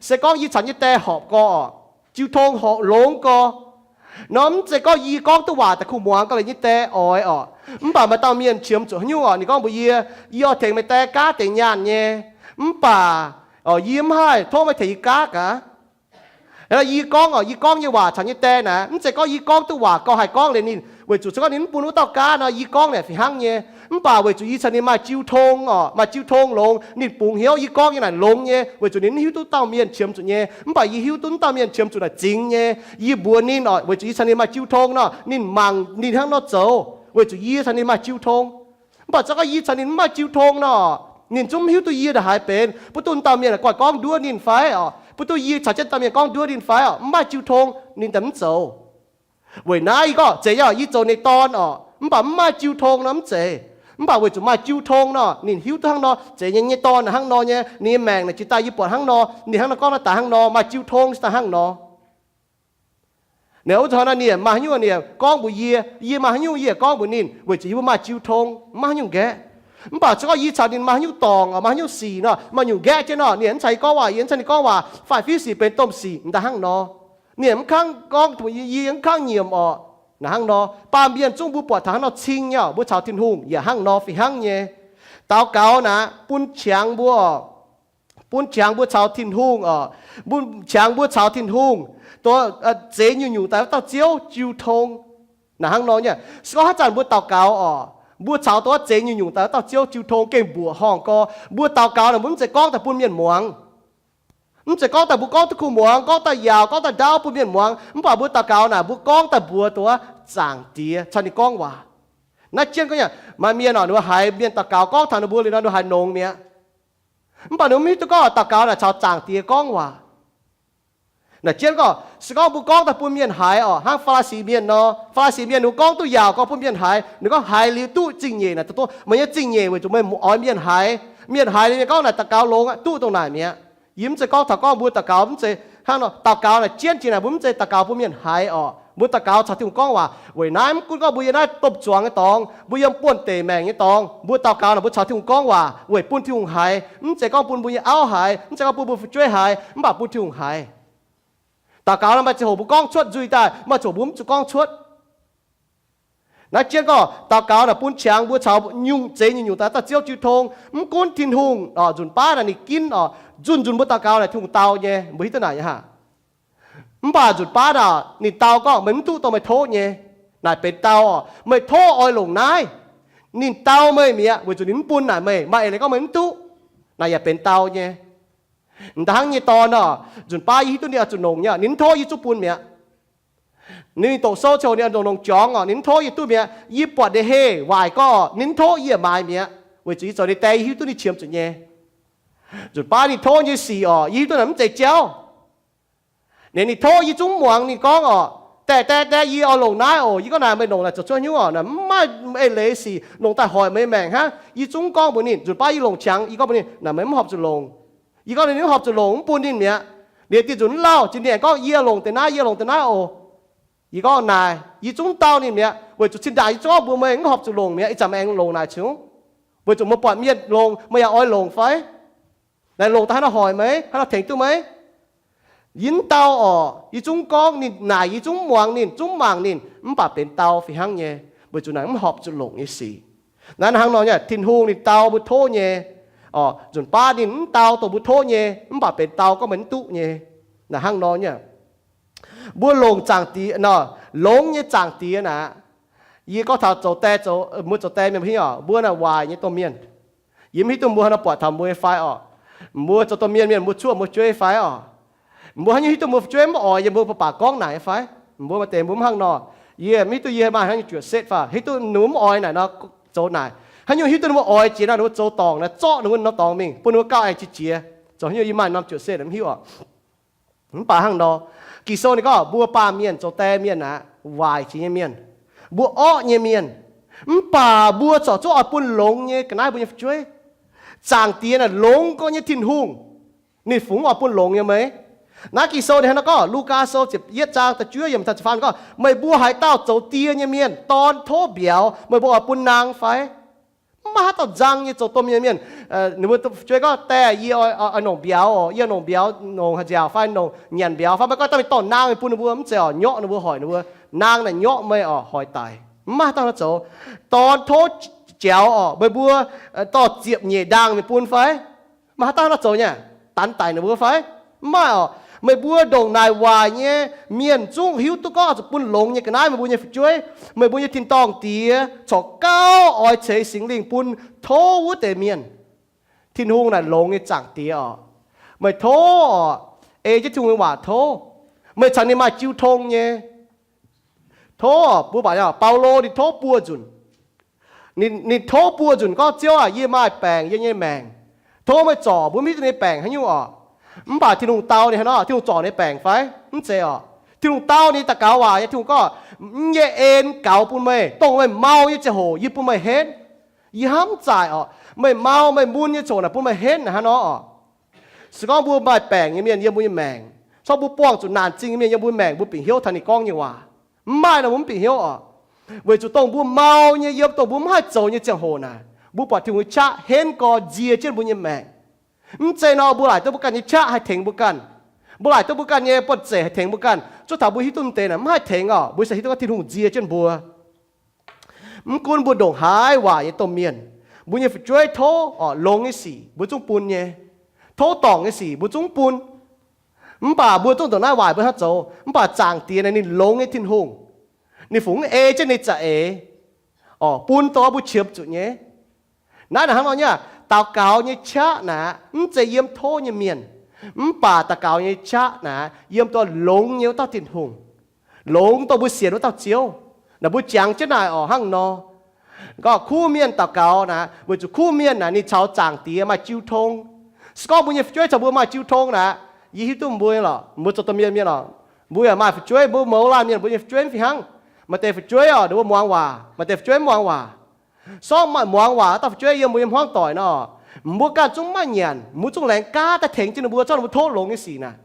Se gorngv yie caux nyei die horpc gorx oc, jiu tong horpc longx gorx nor, mv zeiz gorngv yie gorngv duqv waac daaih kuh muangx gau leiz nyei die oix oc. Mv baac maaih dauh mienh qiemx zuqc haaix nyungc oc? Ninh gorngv mbuox yie, yie oix tengx meih die gaav deix nyaanh nyei, mv baac yie mv haih tov meih tengx yie gaav gaax. Yie gorngv oc, yie gorngv nyei waac caux nyei die naaic, mv zeiz gorngv yie gorngv duqv waac gau haih gorngv liuz ninh, weic zuqc se gorngv ninh mv bun wuov dauh gaav nor, yie gorngv naaic fih hnangv nyei. Mv baac weic zuqc yie caux ninh maaih jiu tong oc, maaih jiu tong longx, ninh bungx hnyouv yie gorngv nyei naaic longx nyei, weic zuqc ninh mv hiuv duqv dauh mienh qiemx zuqc nyei. Mv baac yie hiuv duqv dauh mienh qiemx zuqc naaic zingx nyei. Yie mbuox ninh oc, weic zuqc yie caux ninh maaih jiu tong nor, ninh mangc ninh hnangv nor zoux, weic zuqc yie caux ninh maaih jiu tong. Mv baac se gorngv yie caux ninh mv maaih jiu tong nor, ninh zungv mv hiuv duqv yie ndongc haaix benx. Bun duqv dauh mienh gorngv nduov ninh fai oc, bun duqv yie caux jienv dauh mienh gorngv nduov ninh fai oc, mv maaih jiu tong ninh daaih mv zoux. Weic naaiv yie gorngv zeiz nyei oc, yie zoux ninh dorn oc, mv baac mv maaih jiu tong nor mv zeiz. Mv baac weic zuqc maaih jiu tong nor, ninh hiuv duqv hnangv nor, zeiz nyei, nyei dorn naaic hnangv nor nyei, ninh nyei maengc naaic jiex daaih yie buatc hnangv nor, ninh hnangv nor gorngv naaiv daaih hnangv nor, maaih jiu tong se daaih hnangv nor. Ninh wuov zanc naaiv ninh maaih haaix nyungc ninh gorngv mbuox yie, yie maaih haaix nyungc yie gorngv mbuox ninh, weic zuqc yie mbuo maaih jiu tong, mv maaih haaix nyungc nqaeqv. Mv baac se gorngv yie caux ninh maaih haaix nyungc dorngc, maaih haaix nyungc sic nor, maaih nyungc nqaeqv jienv nor, ninh yaac mv caux yie gorngv waac, yie mv caux ninh gorngv waac, faix-fiuv sic benx domh sic, m'daaih hnangv nor. Ninh yaac mv kangv gorngv, yie mv kangv nyiemc orqc. Naaic hnangv nor, baamh mienh zungv mbuo buatc taux hnangv nor cing nyei, mbuo caux Tin-Hungh yaac hnangv nor fih hnangv nyei. Daux gaux naaic bun qangx mbuo, bun qangx mbuo caux Tin-Hungh oc, bun qangx mbuo caux Tin-Hungh, dongh zeix nyungc-nyungc daaih wuov dauh Ziouv jiu tong. Naaic hnangv nor nyei, se gorngv haaix zanc mbuo daux gaux oc, mbuo caux dongh zeix nyungc-nyungc daaih wuov dauh Ziouv jiu tong gengh mbuoqc horngh gorx. Mbuo daux gaux naaic mbuo mv zeiz gorngv daaih bun mienh muangx. Mv zeiz gorngv daaih mbuo gorngv duqv kuh muangx, gorngv daaih yaauc, gorngv daaih ndaauv bun mienh muangx. Mv baac mbuo daux gaux naaic mbuo gorngv daaih mbuox dongh wuov Zaangc Diex caux ninh gorngv waac. Naaiv jienv gorngv nyei, maaih mienh oc, ninh mbuo haiz mienh daux gaux gorngv taux ninh mbuo liuz nor, ninh mbuo haiz nongx mi'aqv. Mv baac ninh mbuo mv hiuv duqv gorngv daux gaux naaic caux Zaangc Diex gorngv waac. Naaic jienv gorngv, se gorngv mbuo gorngv daaih bun mienh haiz oc, hnangv Faa^laa^si mienh nor, Faa^laa^si mienh ninh mbuo gorngv duqv yaauc gorngv bun mienh haiz, ninh gorngv haiz liuz duqv zingh nyeic naaic, dongh meih nyei zingh nyeic weic zuqc meih oix mienh haiz. Mienh haiz liuz mienh gorngv naaic daux gaux longx aqv, duqv dongh naaic mi'aqv. Yie mv zeiz gorngv taux gorngv mbuo daux gaux mv zeiz hnangv nor, daux gaux naaic jienv jiex naaic mbuo mv zeiz daux gaux bun mienh haiz oc. Mbuo daux gaux caux Tin-Hungh gorngv waac. Weic naaiv mv gunv gorngv mbuo yiem naaiv domh zuangx nyei dorngx, mbuo yiem buonh deic maengc nyei dorngx, mbuo daux gaux naaic mbuo caux Tin-Hungh gorngv waac weic bun Tin-Hungh haiz. Mv zeiz gorngv bun mbuo nyei auv haiz, mv zeiz gorngv bun mbuo fu'jueiv haiz, mv baac bun Tin-Hungh haiz. Daux gaux naaic maaih ziangh hoc mbuo gorngv cuotv nzuih daaih, maaih ziangh hoc mbuo mv zuqc gorngv cuotv. Naaiv jienv gorngv daux gaux naaic bun qangx mbuo caux nyungc zeix nyungc-nyungc daaih dauh Ziouv jiu tong. Mv gunv Tin-Hungh oc, nzunc baav naaic ninh ginv oc, nzunc-nzunc mbuo daux gaux naaic Tin-Hungh dau nyei, mbuo hiuv duqv naaic nyei haah? Mv baac nzunc baav naaic ninh dau gorngv, meih mv duqv dongh meih tov nyei. Naaic benx dau oc. Meih tov oix longc naaiv, ninh dau meih mi'aqv, weic zuqc ninh mv bun naaic meih, maaih eix leiz gorngv meih mv duqv. Naaic yaac benx dau nyei. M'daaih hnangv nyei dorn oc, nzunc baav yie hiuv duqv ninh oix zuqc longc nyei, ninh mv tov yie zungv bun mi'aqv. Ninh doqc sou ziangh hoc ninh oix longc longc jorngx oc, ninh mv tov yie duqv mi'aqv. Yie buatc ninh heh waaic gorngv oc, ninh mv tov yie maaiz mi'aqv, weic zuqc yie zoux ninh die, yie hiuv duqv ninh qiemx zuqc nyei. Nzunc baav ninh tov nyei sic oc, yie hiuv duqv naaic mv zeiz jauv. Ninh, ninh tov yie zungv muangx ninh gorngv oc, daeh, daeh, daeh, yie oix longc naaiv oc. Yie gorngv naaic meih longc naaic zoux cuotv hnyouv oc, naaic mv maaih eix leiz sic longc daaih hoic meih maengc hnangv. Yie zungv gorngv mbuox ninh, nzunc baav yie longc qangx, yie gorngv mbuox ninh, naaic meih mv horpc zuqc longc. Yie gorngv ninh mv horpc zuqc longc, mv bun ninh mi'aqv. Liuz dinh nzunc mv lauh, zinh ninh aengx gorngv, yie longc deix naaiv, yie longc deix naaiv oc. Yie gorngv naaic, yie zungv dau ninh mi'aqv, weic zuqc zinh ndaangc yie zungv gorngv mbuox meih mv horpc zuqc longc mi'aqv, ih zanc meih aengx longc naaic ciouv. Weic zuqc meih buatc mienh longc, meih yaac oix longc fai? Naaic longc daaih haaix nor hoic meih, haaix nor tengx duqv meih? Yie mv dau oc. Yie zungv gorngv ninh naaic, yie zungv muangx ninh, zungv mangc ninh, mv baac benx dau fih hnangv nyei, weic zuqc naaic mv horpc zuqc longc nyei sic. Naaiv hnangv nor nyei, Tin-Hungh ninh dau mbuo tov nyei oc. Nzunc baav ninh mv dau dongh mbuo tov nyei, mv baac benx dau gorngv meih mv duqv nyei. Naaic hnangv nor nyei. Mbuo longc zaangc diex nor, longx nyei zaangc diex naaic. Yie gorngv taux zoux die, zoux, mbuo zoux die mienh mbuo hiuv oc, mbuo naaic waaic nyei domh mienh. Yie mv hiuv duqv mbuo haaix nor buatc taux mbuo nyei fai oc. Mbuo zoux domh mienh mienh mbuo cuoqv mbuo fu'jueiv fai oc. Mbuo haaix nyungc hiuv duqv mbuo fu'jueiv mv oix yie, mbuo baac baac gorngv naaic fai? Mbuo maaih deix mbuo mv hnangv nor. Yie mv hiuv duqv yie maaih haaix nyungc juoqc setv fai, hiuv duqv ninh mv oix naaic nor zoux naaic. Haaix nyungc hiuv duqv ninh mbuo oix jiex nor, ninh mbuo zoux dorngc naaic, zorqv ninh mbuo norm dorngx mingh, bun ninh mbuo gauh aengx qiex jiez. Zoux haaix nyungc yie maaih norm juoqc setv mv hiuv oc. Mv baac hnangv nor, Ging-Sou ninh gorngv mbuo baamh mienh zoux die mienh aqv, waaic jiex nyei mienh, mbuo orqv nyei mienh. Mv baac mbuo corc zungv oix bun longx nyei ga'naaiv mbuo nyei fu'jueiv. Zaangc Diex naaic longx gorx nyei Tin-Hungh, ninh fungx oix bun longx nyei meih? Naaiv Ging-Sou ninh hnangv naaiv gorngv, Lugaa Sou ziepc yietv zaang da'juov yiemc taux ziepc faam gorngv, meih mbuo haaix dauh zoux die nyei mienh dorn tov mbiauz, meih mbuo oix bun naang fai? Mv maaih haaix dauh nzang nyei zoux domh mienh mienh, ninh mbuo fu'jueiv gorngv, Die, yie oix nongc mbiauz, yie nongc mbiauz, nongc haaix nziaauc fai nongc nyanc mbiauz fai maiv gorngv daaih mingh dorh naang mingh bun ninh mbuo, mv zeiz oc, nyorqv ninh mbuo, hoic ninh mbuo. Naang naaic nyorqv meih oc, hoic daic. Mv maaih haaix dauh nor zoux. Dorn tov jaux oc, meih mbuo dorh ziepc nyeic ndaangh mingh bun fai? Maaih haaix dauh nor zoux nyei? Danx daic ninh mbuo fai? Mv maaih oc. Meih mbuo ndongc naaic waaic nyei mienh zungv hiuv duqv gorngv zuqc bun longx nyei ga'naaiv meih mbuo nyei fu'jueiv. Meih mbuo nyei tin-dorngh Diex corc gauh oix ceix Singx Lingh bun tov wuov deix mienh. Tin-Hungh naaic longx nyei zaangc Diex oc. Meih tov oc, ei jienv Tin-Hungh nyei waac tov. Meih caux ninh maaih jiu tong nyei. Tov oc, mbuo baac Baulo ninh tov buo nzunc. Ninh tov buo nzunc gorngv, Ziouv aac, yie maaih baengc yiem nyei maengc. Tov meih zorc mbuo mv hiuv duqv ninh nyei baengc haaix nyungc oc. Mv baac Tin-Hungh dau ninh haaix nor? Tin-Hungh zorc ninh nyei baengc fai? Mv zeiz oc. Tin-Hungh dau ninh daux gaux waac nyei, Tin-Hungh gorngv, Yie nyei en gaux bun meih, dongh meih mau nyei ziangh hoc yie bun meih henv. Yie hnamv zaaic oc, meih mau meih mun nyei ziangh hoc naaic bun meih henv naaic hnangv nor oc. Se gorngv mbuo maaih baengc nyei mienh yiem mbuo nyei maengc, se gorngv mbuo buangh zuqc naanc zingh nyei mienh yiem mbuo maengc, mbuo bingc hnyouv taux ninh gorngv nyei waac? Mv maaih nor mbuo mv bingc hnyouv oc. Weic zuqc dongh mbuo mau nyei, yiem dongh mbuo mv haih zoux nyei ziangh hoc naaic, mbuo buatc Tin-Hungh nyei qaqv henv gorx nzie jienv mbuo nyei maengc. Mv zeiz nor mbuo laaic duqv mbuo ganh nyei qaqv haih tengx mbuo ganh. Mbuo laaic duqv mbuo ganh nyei buonv-zeic haih tengx mbuo ganh. Zuov taux mbuo hiuv duqv mv deix naaic mv haih tengx oc. Mbuo se hiuv duqv gorngv Tin-Hungh nzie jienv mbuo. Mv gunv mbuo ndongc haaix waaic nyei domh mienh, mbuo nyei fu'jueiv tov oc, longx nyei sic mbuo zungv bun nyei. Tov dorngc nyei sic mbuo zungv bun. Mv baac mbuo zungv ndongc naaiv waaic mbuo hnangv zoux, mv baac zaangc Diex naaic ninh longx nyei Tin-Hungh. Ninh fungx mv ei jienv ninh za'eix oc, bun dongh mbuo qiemx zuqc nyei. Naaiv naaic hnangv nor nyei, daux gaux nyei qaqv naaic mv zeiz yiem tov nyei mienh, mv baac daux gaux nyei qaqv naaic yiem dongh longx nyei wuov dauh Tin-Hungh, longx dongh mbuo sienx wuov dauh Ziouv. Naaic mbuo jangx jienv naaic oc hnangv nor. Gorngv kuv mienh daux gaux naaic, weic zuqc kuv mienh naaic ninh caux zaangc Diex maaih jiu tong. Se gorngv mbuo nyei fu'jueiv caux mbuo maaih jiu tong naaic, yie hiuv duqv mbuo lorqc, mbuo zoux domh mienh mienh lorqc, mbuo yaac maaih fu'jueiv, mbuo mouz laanh mienh, mbuo nyei fu'jueiv mv fih hnangv. Maaih deix fu'jueiv oc, ninh mbuo muangx waac, maaih deix fu'jueiv mv muangx waac. Sortv maaih muangx waac dauh fu'jueiv yiem mbuo nyei hmuangv doic nor, mbuo ganh zungv mv maaih nyanc, mbuo zungv laengz gaav daaih tengx jienv ninh mbuo, zorqv ninh mbuo tov longx nyei sic naaic.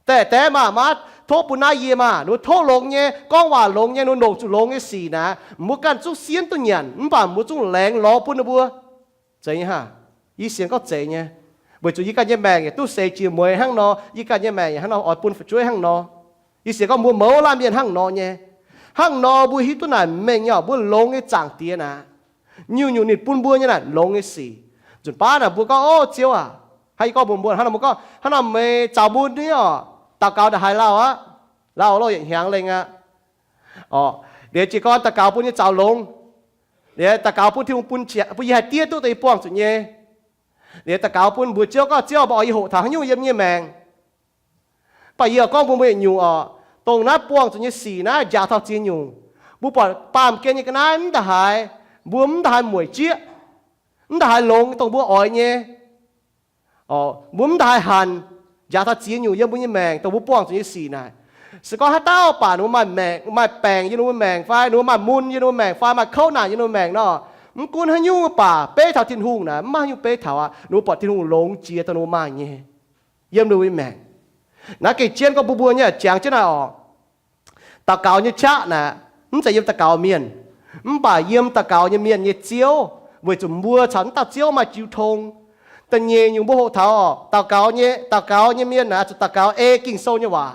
Daeh daeh maah, maah, tov bun naaiv yie maah, ninh mbuo tov longx nyei, gorngv waac longx nyei, ninh mbuo longc zuqc longx nyei sic naaic, mbuo ganh zungv sienv duqv nyanc, mv baac mbuo zungv laengz lorz bun ninh mbuo. Zeiz nyei hnangv. Yie sienx gorngv zeiz nyei. Weic zuqc yie ganh nyei maengc yaac duqv seix jiex mueiz hnangv nor, yie ganh nyei maengc yaac hnangv nor oix bun fu'jueiv hnangv nor. Yie sienx gorngv mbuo mouz laanh mienh hnangv nor nyei. Hnangv nor mbuo hiuv duqv naaic mengh nyei oc, mbuo longx nyei zaangc Diex naaic, nyungc-nyungc ninh bun mbuo nyei naaic longx nyei sic. Nzunc baav naaic mbuo gorngv, O Ziouv aac, hnangv yie gorngv mbuox mbuo hnangv nor, mbuo gorngv, Hnangv nor meih zaux mun nyei oc, daux gaux ndongc haaix lauh aqv? Lauh loh yietc hnyangx lengh aqv. Oc, liuz jiez gorn daux gaux bun nyei zaux longx. Liuz daux gaux bun Tin-Hungh bun, bun yie haih diev duqv dongh yie buangh zuqc nyei. Liuz daux gaux bun mbuox Ziouv gorngv, Ziouv, meih oix yie hoqc taux haaix nyungc yiem yie nyei maengc? Mv baac yie oix gorngv mbuox meih nyungc oc, dongh naaiv buangh zuqc nyei sic naaiv njaaux taux ziex nyungc. Mbuo buatc baamh gen nyei ga'naaiv mv da'haaix, mbuo mv da'haaix mueic jieqv, mv da'haaix longx dongh mbuo oix nyei. Mbuo mv da'haaix hanc, njaaux taux ziex nyungc yiem mbuo nyei maengc dongh mbuo buangh zuqc nyei sic naaic. Se gorngv haaix dauh baac ninh mbuo maaih maengc, maaih baengc yiem ninh mbuo maengc fai ninh mbuo maaih mun yiem ninh mbuo maengc fai maaih kouv naanc yiem ninh mbuo maengc nor, mv gunv haaix nyungc baac beiv taux Tin-Hungh naaic, mv maaih haaix nyungc beiv taux aqv. Ninh mbuo buatc Tin-Hungh longx jiex dongh ninh mbuo maaih nyei yiem ninh mbuo nyei maengc. Naaiv gengh jienv gorngv mbuo mbuo nyei jangx jienv naaic oc. Daux gaux nyei qaqv naaic, mv zeiz yiem daux gaux mienh, mv baac yiem daux gaux nyei mienh nyei ziouv, weic zuqc mbuo caux naaiv dauh Ziouv maaih jiu tong. Da'nyeic nyungc mbuo hoqc taux oc, daux gaux nyei, daux gaux nyei mienh naaic zuqc daux gaux ei Ging-Sou nyei waac.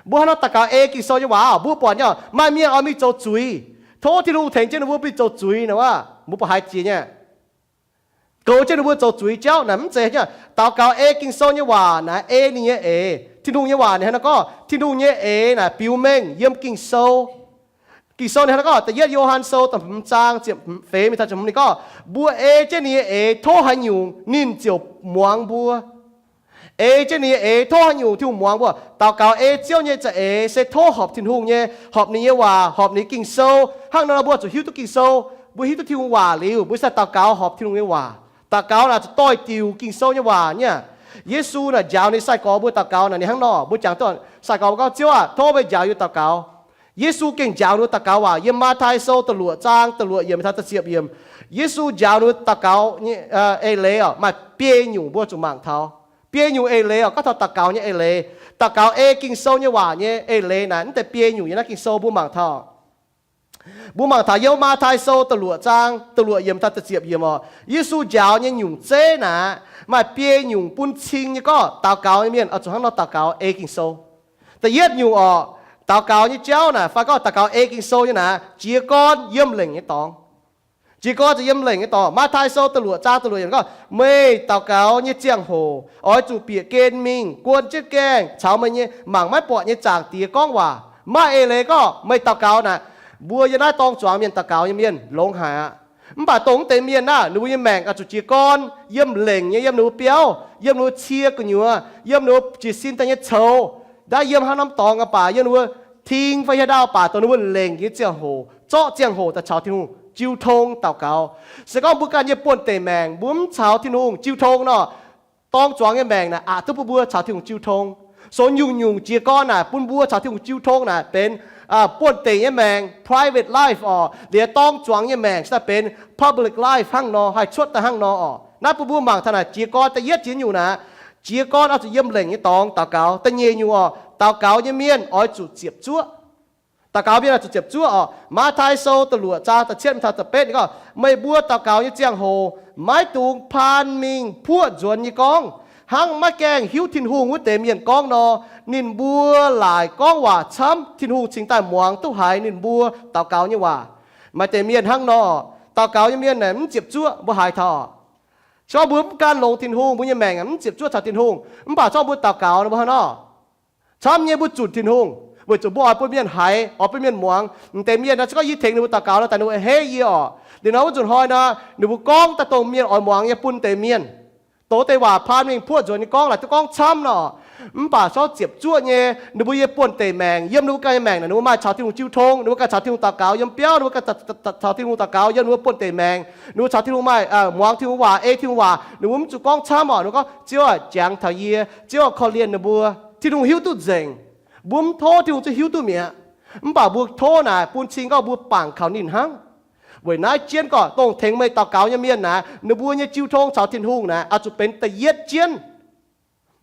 Mbuo hnangv nor daux gaux ei Ging-Sou nyei waac oc, mbuo buatc nyei oc, maaih mienh oix mingh zoux zuiz, tov Tin-Hungh tengx jienv ninh mbuo mingh zoux zuiz naaic, mbuo buatc haiz jiex nyei. Goux jienv ninh mbuo zoux zuiz jauv naaic mv zeiz nyei. Daux gaux ei Ging-Sou nyei waac naaic ei ninh nyei eix. Tin-Hungh nyei waac ninh hnangv nor gorngv, Tin-Hungh nyei eix naaic biux mengh yiem Ging-Sou. Ging-Sou ninh hnangv nor gorngv, Da'yietv Yo^han Sou da'hmz zaang ziepc feix mingh taux ziepc hmz ninh gorngv, mbuo ei jienv ninh nyei eix tov haaix nyungc, ninh ziouc muangx mbuo. Ei jienv ninh nyei eix tov haaix nyungc, Tin-Hungh muangx mbuo. Daux gaux ei Ziouv nyei za'eix se tov horpc Tin-Hungh nyei, horpc ninh nyei waac, horpc ninh Ging-Sou. Hnangv nor mbuo zuqc hiuv duqv Ging-Sou. Mbuo hiuv duqv Tin-Hungh waac liuz, mbuo sai daux gaux horpc Tin-Hungh nyei waac. Daux gaux naaic zuqc doix-diuc Ging-Sou nyei waac nyei. Yesu naaic njaaux ninh sai-gorx mbuo daux gaux naaic ninh hnangv nor, mbuo jangx duqv sai-gorx mbuo gorngv, Ziouv aah, tov meih njaaux yie daux gaux. Yesu gengh njaaux ninh mbuo daux gaux waac. Yiem Matv^taai Sou da'luoqc zaang da'luoqc yiemc taux da'ziepc yiemc, Yesu njaaux ninh mbuo daux gaux nyei eix leiz oc, maaih biei nyungc mbuo zuqc mangc taux. Biei nyungc eix leiz oc, gorngv taux daux gaux nyei eix leiz, daux gaux ei Ging-Sou nyei waac nyei eix leiz naaic, mv deix biei nyungc yiem naaiv Ging-Sou mbuo mangc taux. Mbuo mangc taux yiem Matv^taai Sou da'luoqc zaang da'luoqc yiemc taux da'ziepc yiemc oc, Yesu njaaux nyei nyungc zeiv naaic, maaih biei nyungc bun cing nyei gorngv daux gaux nyei mienh oix zuqc hnangv nor daux gaux ei Ging-Sou. Da'yietv nyungc oc, daux gaux nyei jauv naaic, fai gorngv daux gaux ei Ging-Sou nyei naaic, jiez gorn yiem lengc nyei dorngx. Jiez gorn zuqc yiem lengc nyei dorngx. Matv^taai Sou da'luoqc zaang da'luoqc yiemc gorngv, meih daux gaux nyei ziangh hoc oix zuqc bieqc gen mingh guon jienv gaengh caux meih nyei mangc maiv buatc nyei Zaangc Diex gorngv waac. Maaih eix leiz gorngv meih daux gaux naaic, mbuo yiem naaiv dorng zuangx mienh daux gaux nyei mienh longx haic aqv. Mv baac dongh mv deix mienh naaic, ninh mbuo nyei maengc oix zuqc jiez gorn yiem lengc nyei, yiem ninh mbuo biauv, yiem ninh mbuo cie gu'nyuoz, yiem ninh mbuo jiez sin daaih nyei coux, ndaav yiem haaix norm dorngx aqv baac, yiem ninh mbuo ting fai hieh ndau baac, dongh ninh mbuo lengc nyei ziangh hoc, zorqv ziangh hoc daaih caux Tin-Hungh jiu tong daux gaux. Se gorngv mbuo ganh nyei buonv-deic maengc mbuo mv caux Tin-Hungh jiu tong nor, dorng zuangx nyei maengc naaic aqc duqv bun mbuo caux Tin-Hungh jiu tong. Sou nyungc-nyungc jiez gorn naaic bun mbuo caux Tin-Hungh jiu tong naaic benx buonv-deic nyei maengc, private life oc. Liuz dorng zuangx nyei maengc se daaih benx public life hnangv nor, haih cuotv daaih hnangv nor oc. Naaiv bun mbuo mangc taux naaic jiez gorn da'yietv jiex nyungc naaic, jiez gorn oix zuqc yiem lengc nyei dorngx daux gaux. Da'nyeic nyungc oc, daux gaux nyei mienh oix zuqc ziepc zuoqv. Daux gaux mienh oix zuqc ziepc zuoqv oc. Matv^taai Sou da'luoqc zaang da'cietv taux da'betv ninh gorngv, meih mbuo daux gaux nyei ziangh hoc maiv dungx paan mingh puoqv nzuonx nyei gorngv, hnangv maiv gaengh hiuv Tin-Hungh wuov deix mienh gorngv nor. Ninh mbuo laaic gorngv waac camv, Tin-Hungh cingx daaih muangx duqv haiz ninh mbuo daux gaux nyei waac. Maaih deix mienh hnangv nor, daux gaux nyei mienh naaic mv ziepc zuoqv, mbuo haiz taux. Se gorngv mbuo mv gan longx Tin-Hungh, mbuo nyei maengc mv ziepc zuoqv caux Tin-Hungh, mv baac se gorngv mbuo daux gaux nor, mbuo hnangv nor camv nyei, mbuo zunc Tin-Hungh, weic zuqc mbuo oix bun mienh haiz, oix bun mienh muangx. M'deix mienh nor, se gorngv yie tengx ninh mbuo daux gaux nor, daaih ninh mbuo a'hneiv yie oc. Liuz nor wuov nzunc hnoi nor, ninh mbuo gorngv daaih dongh mienh oix muangx nyei bun m'deix mienh. Doz deix waac paan mingh puoqv nzuonx nyei gorngv, laaic duqv gorngv camv nor, mv baac se gorngv ziepc zuoqv nyei, ninh mbuo yiem buonv-deic maengc, yiem ninh mbuo ganh nyei maengc naaic, ninh mbuo maaih caux Tin-Hungh jiu tong, ninh mbuo ganh caux Tin-Hungh daux gaux yiem biauv, ninh mbuo ganh caux Tin-Hungh daux gaux yiem ninh mbuo buonv-deic maengc, ninh mbuo caux Tin-Hungh maaih, muangx Tin-Hungh waac, ei Tin-Hungh waac, ninh mbuo mv zuqc gorngv camv oc. Ninh mbuo gorngv, Ziouv aah, jangx taux yie, Ziouv aah, korv-lienh ninh mbuo. Tin-Hungh hiuv duqv nzengc. Mbuo mv tov Tin-Hungh zuqc hiuv duqv mi'aqv. Mv baac mbuo tov naaic bun cing gorngv mbuo bangc kaux ninh hnangv. Weic naaiv jienv gorngv dongh tengx meih daux gaux nyei mienh naaic, ninh mbuo nyei jiu tong caux Tin-Hungh naaic oix zuqc benx da'yietv jienv.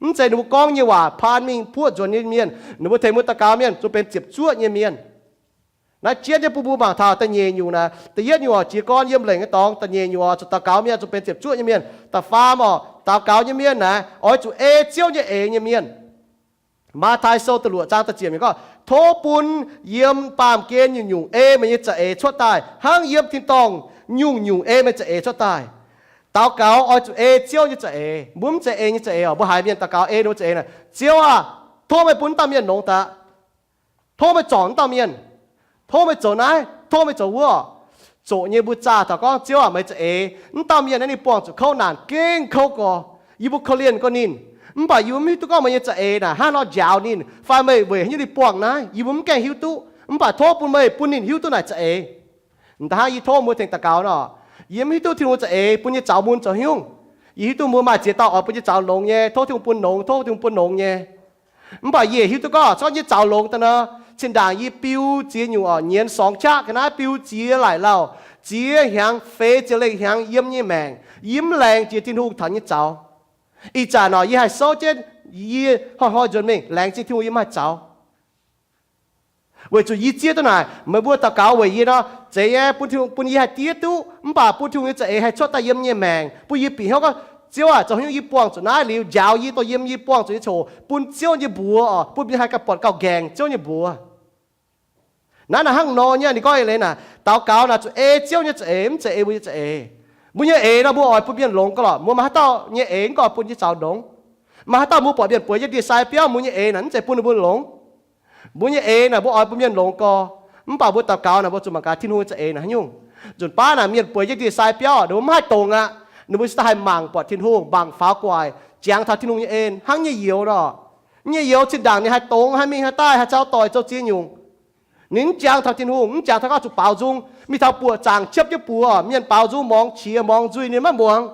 Mv zeiz ninh mbuo gorngv nyei waac paan mingh puoqv nzuonx nyei mienh. Ninh mbuo tengx mbuo daux gaux mienh zuqc benx ziepc zuoqv nyei mienh. Naaiv jienv nyei bun mbuo mangc taux da'nyeic nyungc naaic, da'yietv nyungc oc, jiez gorn yiem lengc nyei dorngx. Da'nyeic nyungc oc, zuqc daux gaux mienh zuqc benx ziepc zuoqv nyei mienh. Da'faam oc, daux gaux nyei mienh naaic oix zuqc ei Ziouv nyei eix nyei mienh. Matv^taai Sou da'luoqc zaang da'ziepc yiemc gorngv, tov bun yiem baamh gen nyungc-nyungc ei meih nyei za'eix cuotv daaih hnangv yiem tin-dorngh nyungc-nyungc ei meih za'eix cuotv daaih. Daux gaux oix zuqc ei Ziouv nyei za'eix. Mbuo mv zeiz ei nyei za'eix oc. Mbuo haiz mienh daux gaux ei ninh mbuo za'eix naaic, Ziouv aah, tov meih bun wuov dauh mienh longx daaih. Tov meih zorc wuov dauh mienh. Tov meih zoux naaiv, tov meih zoux wuov. Zoqc nyei mbuo zaah taux gorngv, Ziouv aah, meih za'eix wuov dauh mienh naaiv ninh buangh zuqc kouv naanc gengh kouv gorx. Yie mbuo korv-lienh gorx ninh. Mv baac yie mbuo mv hiuv duqv gorngv meih nyei za'eix naaic hnangv haaix nor njaaux ninh, fai meih weic haaix nyungc ninh buangh naaiv, yie mbuo mv gaengh hiuv duqv. Mv baac tov bun meih bun ninh hiuv duqv naaic za'eix. M'daaih hnangv yie tov mbuo tengx daux gaux nor, yie mv hiuv duqv Tin-Hungh za'eix bun nyei zaux mun zoux haaix nyungc. Yie hiuv duqv mbuo maaih ziex dauh oix bun nyei zaux longx nyei, tov Tin-Hungh bun longx, tov Tin-Hungh bun longx nyei. Mv baac yie hiuv duqv gorngv, se gorngv nyei zaux longx daaih nor, zinh ndaangc yie biu ziex nyungc oc, nyienx sorngx qaqv ga'naaiv biu ziex laaic lauh, ziex hnyangx, feix ziepc lengh hnyangx yiem nyei maengc, yie mv laengz jiex Tin-Hungh taux nyei zaux. Ih zanc oc, yie haih souv jienv yie hnoi-hnoi nzuonx mingh laengz zingh Tin-Hungh yie mv haih zaux. Weic zuqc yie zieqv duqv naaic, meih mbuo daux gaux weic yie nor, zeiz nyei, bun Tin-Hungh, bun yie haih diev duqv, mv baac bun Tin-Hungh nyei za'eix haih cuotv daaih yiem nyei maengc, bun yie bieqc hnyouv gorngv, Ziouv aah, zoux haaix nyungc yie buangh zuqc naaiv liuz njaaux yie, dongh yiem yie buangh zuqc nyei coc bun Ziouv nyei mbuox oc, bun yie haih gauh buatc gauh nqaengc Ziouv nyei mbuox. Naaiv naaic hnangv nor nyei, ninh gorngv eix leiz naaic, daux gaux naaic zuqc ei Ziouv nyei za'eix, mv zeiz ei mbuo nyei za'eix. Mbuo nyei eix nor mbuo oix bun mienh longx gauh lorqc. Mbuo maaih haaix dauh nyei eix mv gorngv bun jienv zaux longx. Maaih haaix dauh mbuo buatc mienh bueix jienv ndie-sai biauv, mbuo nyei eix naaic mv zeiz bun ninh mbuo longx. Mbuo nyei eix naaic mbuo oix bun mienh longx gorx. Mv baac mbuo daux gaux naaic mbuo zuqc mangc gaax Tin-Hungh nyei za'eix naaic haaix nyungc. Nzunc baav naaic mienh bueix jienv ndie-sai biauv, ninh mbuo mv haih dongz aqv. Ninh mbuo cingx daaih haih mangc buatc Tin-Hungh, mangc faaux guaic, jangx taux Tin-Hungh nyei en hnangv nyei youz nor. Nyei youz zinh ndaangc ninh haih dongz, haih mingh haih daaih, haih caux doic zoux ziex nyungc. Ninh mv jangx taux Tin-Hungh, mv jangx taux gorngv zuqc baaux nzung, mingh taux buoqc zaangc qiepv jienv buoz, mienh baaux nzung morngx qiex morngx nzuih ninh maiv muangx.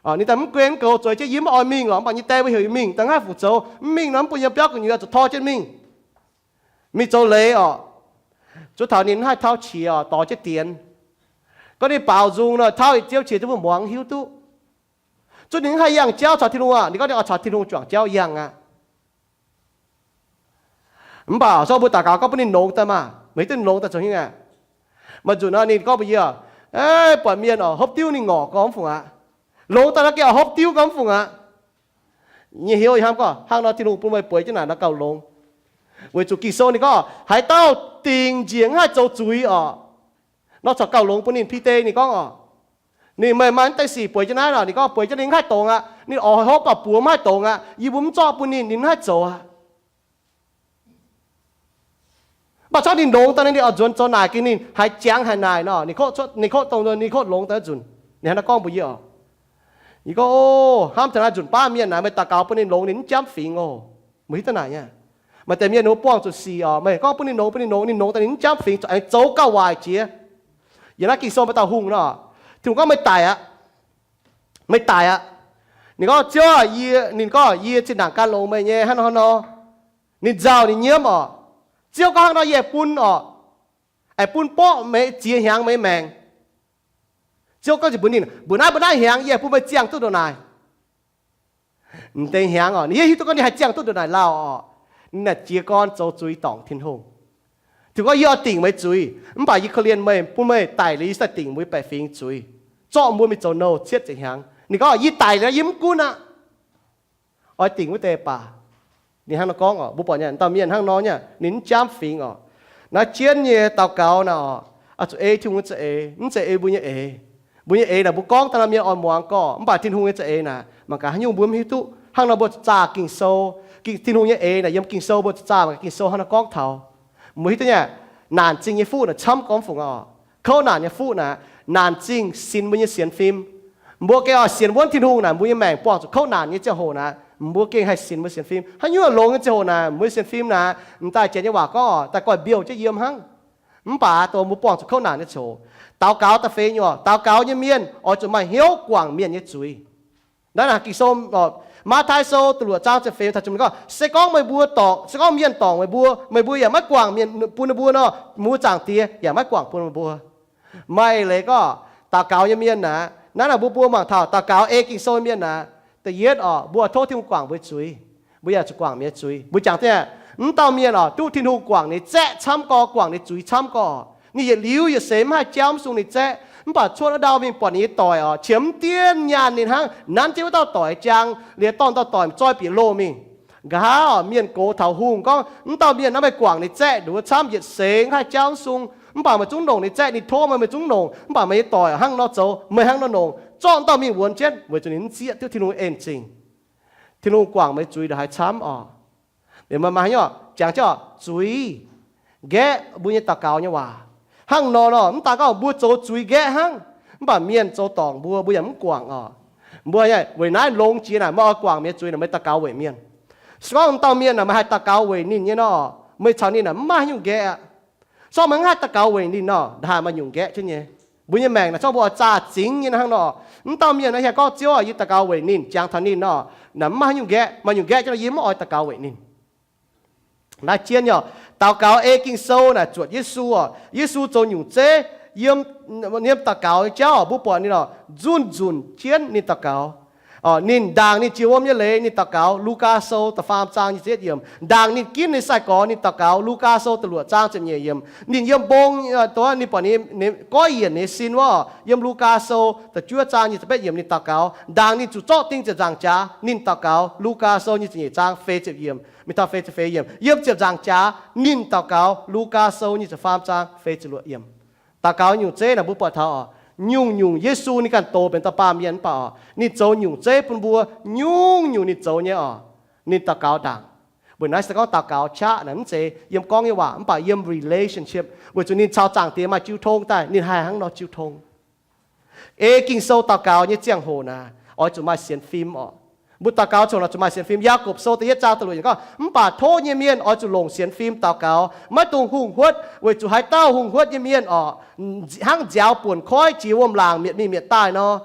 Ninh daaih mv guen mv goux zueiz jienv, yie mv oix mingh lorqc, mv baac nyei die mbuo heuc yie mingh, daaih mv haih fu zoux, mv mingh nor mv bun yiem biauv gu'nyuoz zuqc tor jienv mingh. Mingh zoux leiz oc. Zuov taux ninh mv haih tauv qiex oc, dorh jienv dienx. Gorngv ninh baaux nzung nor, tauv yietc ziouv qiex duqv mbuo muangx hiuv duqv. Zuov ninh mv haih yangh jauv caux Tin-Hungh aqv. Ninh gorngv ninh oix caux Tin-Hungh juangc jauv yangh aqv. Mv baac zorqv mbuo daux gaux gorngv bun ninh longx daaih maah, meih hiuv duqv ninh longx daaih zoux haaix nyungc aqv? Maaih nzunc nor ninh gorngv mbuox yie, buatc mienh oc, hopv diuv ninh ngorc gormx mv fungc aqv. Longx daaih naaiv gengh oix hopv diuv gormx mv fungc aqv. Nyei hnyouv ih hnamv gorngv hnangv nor Tin-Hungh bun meih bueix jienv naaic nor gauh longx. Weic zuqc Ging-Sou ninh gorngv haaix dauh dingc njiec mv haih zoux zuiz oc, nor corc gauh longx bun ninh. Bide ninh gorngv oc, ninh meih maaih mv deix sic bueix jienv naaiv nor, ninh gorngv bueix jienv ninh mv haih dongz aqv. Ninh oix hopv baac buoz mv haih dongz aqv. Yie mbuo mv zorqv bun ninh, ninh mv haih zoux aqv. Mv baac corc ninh longx daaih ninh oix nzuonx zoux naaic gengh ninh haiz jangx haic naaic nor, ninh kotv dongh ninh kotv longx daaih nzunc, ninh hnangv naaiv gorngv mbuox yie oc. Yie gorngv, o, hnamv taux naaiv nzunc baav mienh naaic meih daux gaux bun ninh longx ninh mv jamv fingx oc. Meih hiuv duqv naaic nyei? Maaih deix mienh ninh mbuo buangh zuqc sic oc, meih gorngv bun ninh longx, bun ninh longx, ninh longx daaih ninh mv jamv fingx, zuqc aengx zoux gauh waaic jiex. Yiem naaiv Ging-Sou maaih dauh hungh nor, Tin-Hungh gorngv meih daic aqv. Meih daic aqv. Ninh gorngv, Ziouv, yie, ninh gorngv, yie zinh ndaangc gan longx meih nyei hnangv nor hnangv nor. Ninh nzauh ninh nyiemv oc. Ziouv gorngv hnangv nor yie aengx bun oc, aengx bun borqv meih ziex hnyangx meih nyei maengc. Ziouv gorngv mbuox ninh, mbuo naaiv mbuo naaiv hnyangx yie aengx bun meih ziangh duqv ndongc naaic. M'deix hnyangx oc, ninh yaac hiuv duqv gorngv ninh haih ziangh duqv ndongc naaic lauh oc. Ninh naaic jiez gorn zoux zuiz dorngc Tin-Hungh. Tin gorngv, yie oix dingc meih zuiz, mv baac yie korv-lienh meih, bun meih daic liuz yie daaih dingc mbuo baeqc fingx zuiz, zorqv mbuo mingh zoux nouh cietv ziepc hnyangx. Ninh gorngv, yie daic liuz yie mv gunv aqv. Oix dingc wuov deix baac. Ninh hnangv nor gorngv oc, mbuo buatc nyei, dauh mienh hnangv nor nyei, ninh mv jamv fingx oc. Naaiv jienv nyei daux gaux naaic oc, oix zuqc ei Tin-Hungh nyei za'eix, mv zeiz ei mbuo nyei eix. Mbuo nyei eix naaic mbuo gorngv daaih nor mienh oix muangx gorqv, mv baac Tin-Hungh nyei za'eix naaic mangc gaax haaix nyungc mbuo mv hiuv duqv. Hnangv nor mbuo zaah Ging-Sou, Tin-Hungh nyei eix naaic yiem Ging-Sou mbuo zaah mangc gaax Ging-Sou hnangv nor gorngv taux. Mbuo hiuv duqv nyei, naanc zingh nyei fuqv naaic camv gormx fungc oc. Kouv naanc nyei fuqv naaic, naanc zingh sinx mbuo nyei sienx fim. Mbuo gengh oix sienx wuonv Tin-Hungh naaic, mbuo nyei maengc buangh zuqc kouv naanc nyei ziangh hoc naaic, mbuo gengh haih sinx mbuo sienx fim. Haaix nyungc longx nyei ziangh hoc naaic, mbuo nyei sienx fim naaic, m'daaih janx nyei waac gorngv oc, daaih goiv mbiouh jienv yiem hnangv. Mv baac dongh mbuo buangh zuqc kouv naanc nyei ziangh hoc, daux gaux da'feix nyungc, daux gaux nyei mienh oix zuqc maaih hnyouv guangc mienh nyei zuiz. Naaiv naaic Ging-Sou, Matv^taai Sou da'luoqc zaang ziepc feix taux ziepc hmz gorngv, se gorngv meih mbuo dorngc, se gorngv mienh dorngc meih mbuo, meih mbuo yaac maiv guangc mienh bun ninh mbuo nor, mbuo Zaangc Diex yaac maiv guangc bun meih mbuo. Maaih eix leiz gorngv daux gaux nyei mienh naaic, naaiv naaic mbuo mbuo mangc taux daux gaux ei Ging-Sou nyei mienh naaic, da'yietv oc, mbuo tov Tin-Hungh guangc mbuo zuiz. Mbuo yaac zuqc guangc mienh nyei zuiz. Mbuo jangx daaih, mv dauh mienh oc, duqv Tin-Hungh guangc ninh zaeqv camv gorx, guangc ninh zuiz camv gorx, ninh yietc liuz yietc seix mv haih jauv mv sung ninh zaeqv. Mv baac cuotv wuov ndau mingh buatc ninh nyei doic oc, qiemx mv dienv nyaanh ninh hnangv, nanv jienv wuov dauh doic jang, liuz dorh dauh doic zoi bieqc loh mingh. Nqa'haav oc, mienh gox taux hungh gorngv, mv dauh mienh naaiv meih guangc ninh zaeqv nduov camv yietc seix mv haih jauv mv sung, mv baac meih zungv longc ninh zaeqv. Ninh tov meih, meih zungv longc, mv baac meih nyei doic hnangv nor zoux, meih hnangv nor longc, zorqv mv dauh mingh wuonx jienv, weic zuqc ninh mv zieqv duqv Tin-Hungh en zingh. Tin-Hungh guangc meih zuiz ndongc haaix camv oc. Liuz maaih haaix nyungc jangx jienv oc, zuiz nqaeqv mbuo nyei daux gaux nyei waac. Hnangv nor nor, mv daaih gorngv mbuo zoux zuiz nqaeqv hnangv, mv baac mienh zoux dorngc mbuo, mbuo yaac mv guangc oc. Mbuo weic naaiv longx jiex naaic, meih oix guangc mienh zuiz naaic, meih daux gaux weic mienh. Se gorngv dauh mienh naaic meih haih daux gaux weic ninh nyei nor, meih caux ninh naaic mv maaih haaix nyungc nqaeqv aqv. Se gorngv meih mv haih daux gaux weic ninh nor, ndaaih maaih nyungc nqaeqv jienv nyei. Mbuo nyei maengc naaic, se gorngv mbuo oix zaah zingx nyei hnangv nor, mv dauh mienh naaic haih gorngv Ziouv, yie daux gaux weic ninh, jangx taux ninh nor, naaic mv maaih haaix nyungc nqaeqv. Maaih nyungc nqaeqv jienv nor, yie mv oix daux gaux weic ninh. Naaiv jienv nyei oc, daux gaux ei Ging-Sou naaic zuotc Yesu oc. Yesu zoux nyungc zeiv yiem, yiem daux gaux nyei jauv oc, mbuo buatc ninh oc, nzunc nzunc jienv ninh daux gaux. Ninh ndaangc ninh jiex wuom nyei leiz ninh daux gaux, Lugaa Sou da'faam zaang nyic ziepc yietv yiemc. Ndaangc ninh ginv ninh sai-gorx ninh daux gaux, Lugaa Sou da'luoqc zaang ziepc nyeic yiemc. Ninh yiem mbong, ninh buatc ninh goiv yienc ninh sin wuov, yiem Lugaa Sou da'juov zaang nyic ziepc betv yiemc ninh daux gaux. Ndaangc ninh zuqc zorqv ding ziepc nzaangc jaax ninh daux gaux, Lugaa Sou nyic ziepc nyeic zaang feix ziepc yiemc, mingh taux feix ziepc feix yiemc. Yiem ziepc nzaangc jaax ninh daux gaux, Lugaa Sou nyic ziepc faam zaang feix ziepc luoqc yiemc. Daux gaux nyungc zeiv naaic mbuo buatc taux oc, nyungc-nyungc Yesu ninh ganh doz benx dauh baamh mienh mv baac oc, ninh zoux nyungc zeiv bun mbuo, nyungc-nyungc ninh zoux nyei oc. Ninh daux gaux ndaangc. Weic naaiv se gorngv daux gaux qaqv naaic mv zeiz yiem gorngv nyei waac, mv baac yiem relationship, weic zuqc ninh caux Zaangc Diex maaih jiu tong daaih, ninh haih hnangv nor jiu tong. Ei Ging-Sou daux gaux nyei ziangh hoc naaic, oix zuqc maaih sienx fim oc. Mbuo daux gaux ziangh hoc naaic zuqc maaih sienx fim. Yaagorpc Sou da'yietv zaang da'luoqc yiemc gorngv, mv baac tov nyei mienh oix zuqc longc sienx fim daux gaux, maiv dungx hungh huotv, weic zuqc haaix dauh hungh huotv nyei mienh oc, hnangv nziaaux buonc koiv jiex wuom-laangc mietc mingh mietc daaih nor,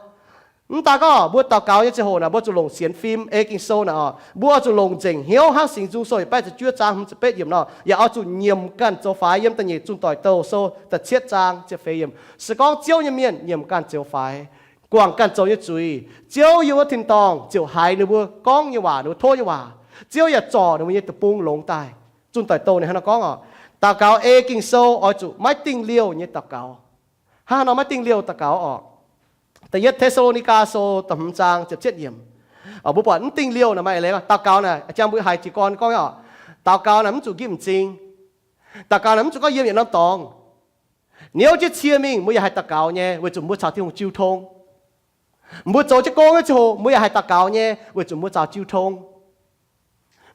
Mv daaih gorngv mbuo daux gaux nyei ziangh hoc naaic, mbuo zuqc longc sienx fim. Ei Ging-Sou naaic oc, mbuo oix zuqc longc nzengc hnyouv hnangv Singx Nzung Sou yietc baeqv ziepc juov zaang hmz ziepc betv yiemc nor, yaac oix zuqc nyiemc ganh zoux faix. Yiem da'nyeic Zunh Doic Douh Sou da'cietv zaang ziepc feix yiemc, se gorngv Ziouv nyei mienh nyiemc ganh zoux faix, guangc ganh zoux nyei zuiz, Ziouv yiem wuov tin-dorngh ziouc haiz ninh mbuo gorngv nyei waac, ninh mbuo tov nyei waac. Ziouv yaac zorc ninh mbuo nyei deic-bung longx daaih. Zunh Doic Douh ninh hnangv naaiv gorngv oc, daux gaux ei Ging-Sou oix zuqc maiv dingh liouh nyei daux gaux. Hnangv haaix nor maiv dingh liouh daux gaux oc? Da'yietv Te^saa^lo^ni^gaa Sou da'hmz zaang ziepc cietv yiemc. Mbuo buatc mv dingh liouh naaic maaih eix leiz. Daux gaux naaic, aa, jang mbuo haiz jiez gorn gorngv oc, daux gaux naaic mv zuqc nqipv m'zing. Daux gaux naaic mv zuqc gorngv yiem yietc norm dorngx. Niouv jienv cie mingh mbuo yaac haih daux gaux nyei, weic zuqc mbuo caux Tin-Hungh jiu tong. Mbuo zoux jienv gong nyei ziangh hoc mbuo yaac haih daux gaux nyei, weic zuqc mbuo caux jiu tong.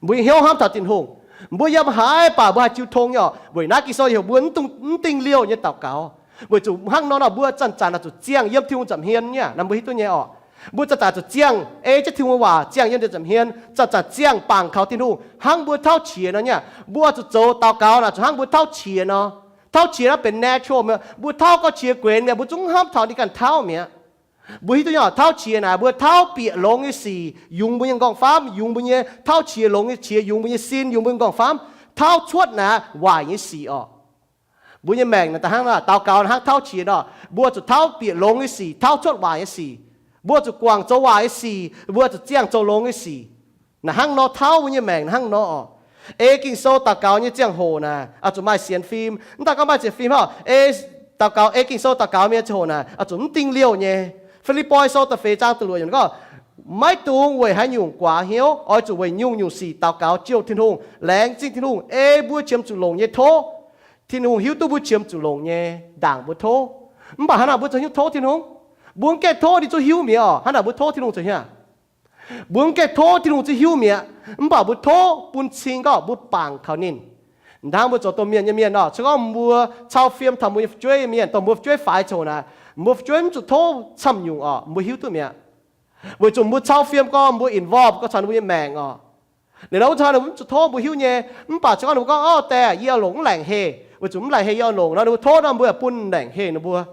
Mbuo nyei hnyouv hnamv taux Tin-Hungh. Mbuo yiem haaix baac mbuo haih jiu tong nyei oc. Weic naaiv Ging-Sou heuc mbuo mv dingh liouh nyei daux gaux, weic zuqc hnangv nor nor mbuo zanc-zanc naaic zuqc ziangh yiem Tin-Hungh nza'hmien nyei. Naaiv mbuo hiuv duqv nyei oc. Mbuo zanc-zanc zuqc ziangh ei jienv Tin-Hungh waac, ziangh yiem nza'hmien, zanc-zanc ziangh bangc kaux Tin-Hungh hnangv mbuo tauv qiex nor nyei. Mbuo zuqc zoux daux gaux naaic zuqc hnangv mbuo tauv qiex nor. Tauv qiex naaiv benx natural mi'aqv. Mbuo tauv gauh qiex guenx mi'aqv, mbuo zungv hnamv taux ninh ganh tauv mi'aqv. Mbuo hiuv duqv nyei oc, tauv qiex naaic mbuo tauv bieqc longx nyei sic yungz mbuo nyei nqorngv-famv, yungz mbuo nyei, tauv qiex longx nyei qiex yungz mbuo nyei sin, yungz mbuo nyei nqorngv-famv, tauv cuotv naaic waaic nyei sic oc. Mbuo nyei maengc naaic da'hnangv daux gaux naaic hnangv tauv qiex nor, mbuo zuqc tauv bieqc longx nyei sic, tauv cuotv waaic nyei sic. Mbuo zuqc guangc zoux waaic nyei sic, mbuo zuqc ziangh zoux longx nyei sic. Naaic hnangv nor tauv mbuo nyei maengc hnangv nor oc. Ei Ging-Sou daux gaux nyei ziangh hoc naaic oix zuqc maaih sienx fim. Mv daaih gorngv maaih sienx fim hnangv, ei daux gaux, ei Ging-Sou daux gaux mienh ziangh hoc naaic oix zuqc mv dingh liouh nyei. Fi^lipv^poi Sou da'feix zaang da'luoqc yiemc gorngv, maiv dungx weic haaix nyungc guaax hnyouv, oix zuqc weic nyungc-nyungc sic daux gaux jouh Tin-Hungh, laengz zingh Tin-Hungh ei mbuo qiemx zuqc longc nyei tov. Tin-Hungh hiuv duqv mbuo qiemx zuqc longc nyei ndaangc mbuo tov. Mv baac hnangv naaic mbuo zoux hnyouv tov Tin-Hungh? Mbuo mv gaengh tov ninh zungv hiuv mi'aqv oc. Hnangv naaic mbuo tov Tin-Hungh zoux haaix? Mbuo mv gaengh tov Tin-Hungh zungv hiuv mi'aqv. Mv baac mbuo tov bun cing gorngv mbuo bangc kaux ninh. Hnangv mbuo zoux domh mienh nyei mienh oc, se gorngv mbuo cau fiem taux mbuo nyei fu'jueiv nyei mienh, dongh mbuo fu'jueiv faix ziangh hoc naaic, mbuo fu'jueiv mv zuqc tov camv nyungc oc, mbuo hiuv duqv mi'aqv. Weic zuqc mbuo cau fiem gorngv mbuo involve gorngv caux ninh mbuo nyei maengc oc. Liuz nor wuov zanc ninh mbuo mv zuqc tov mbuo hiuv nyei. Mv baac se gorngv ninh mbuo gorngv, Orv, die, yie oix longc mv laengc heh, weic zuqc mv laengc heh yie oix longc nor, ninh mbuo tov nor mbuo yaac bun laengc heh ninh mbuo.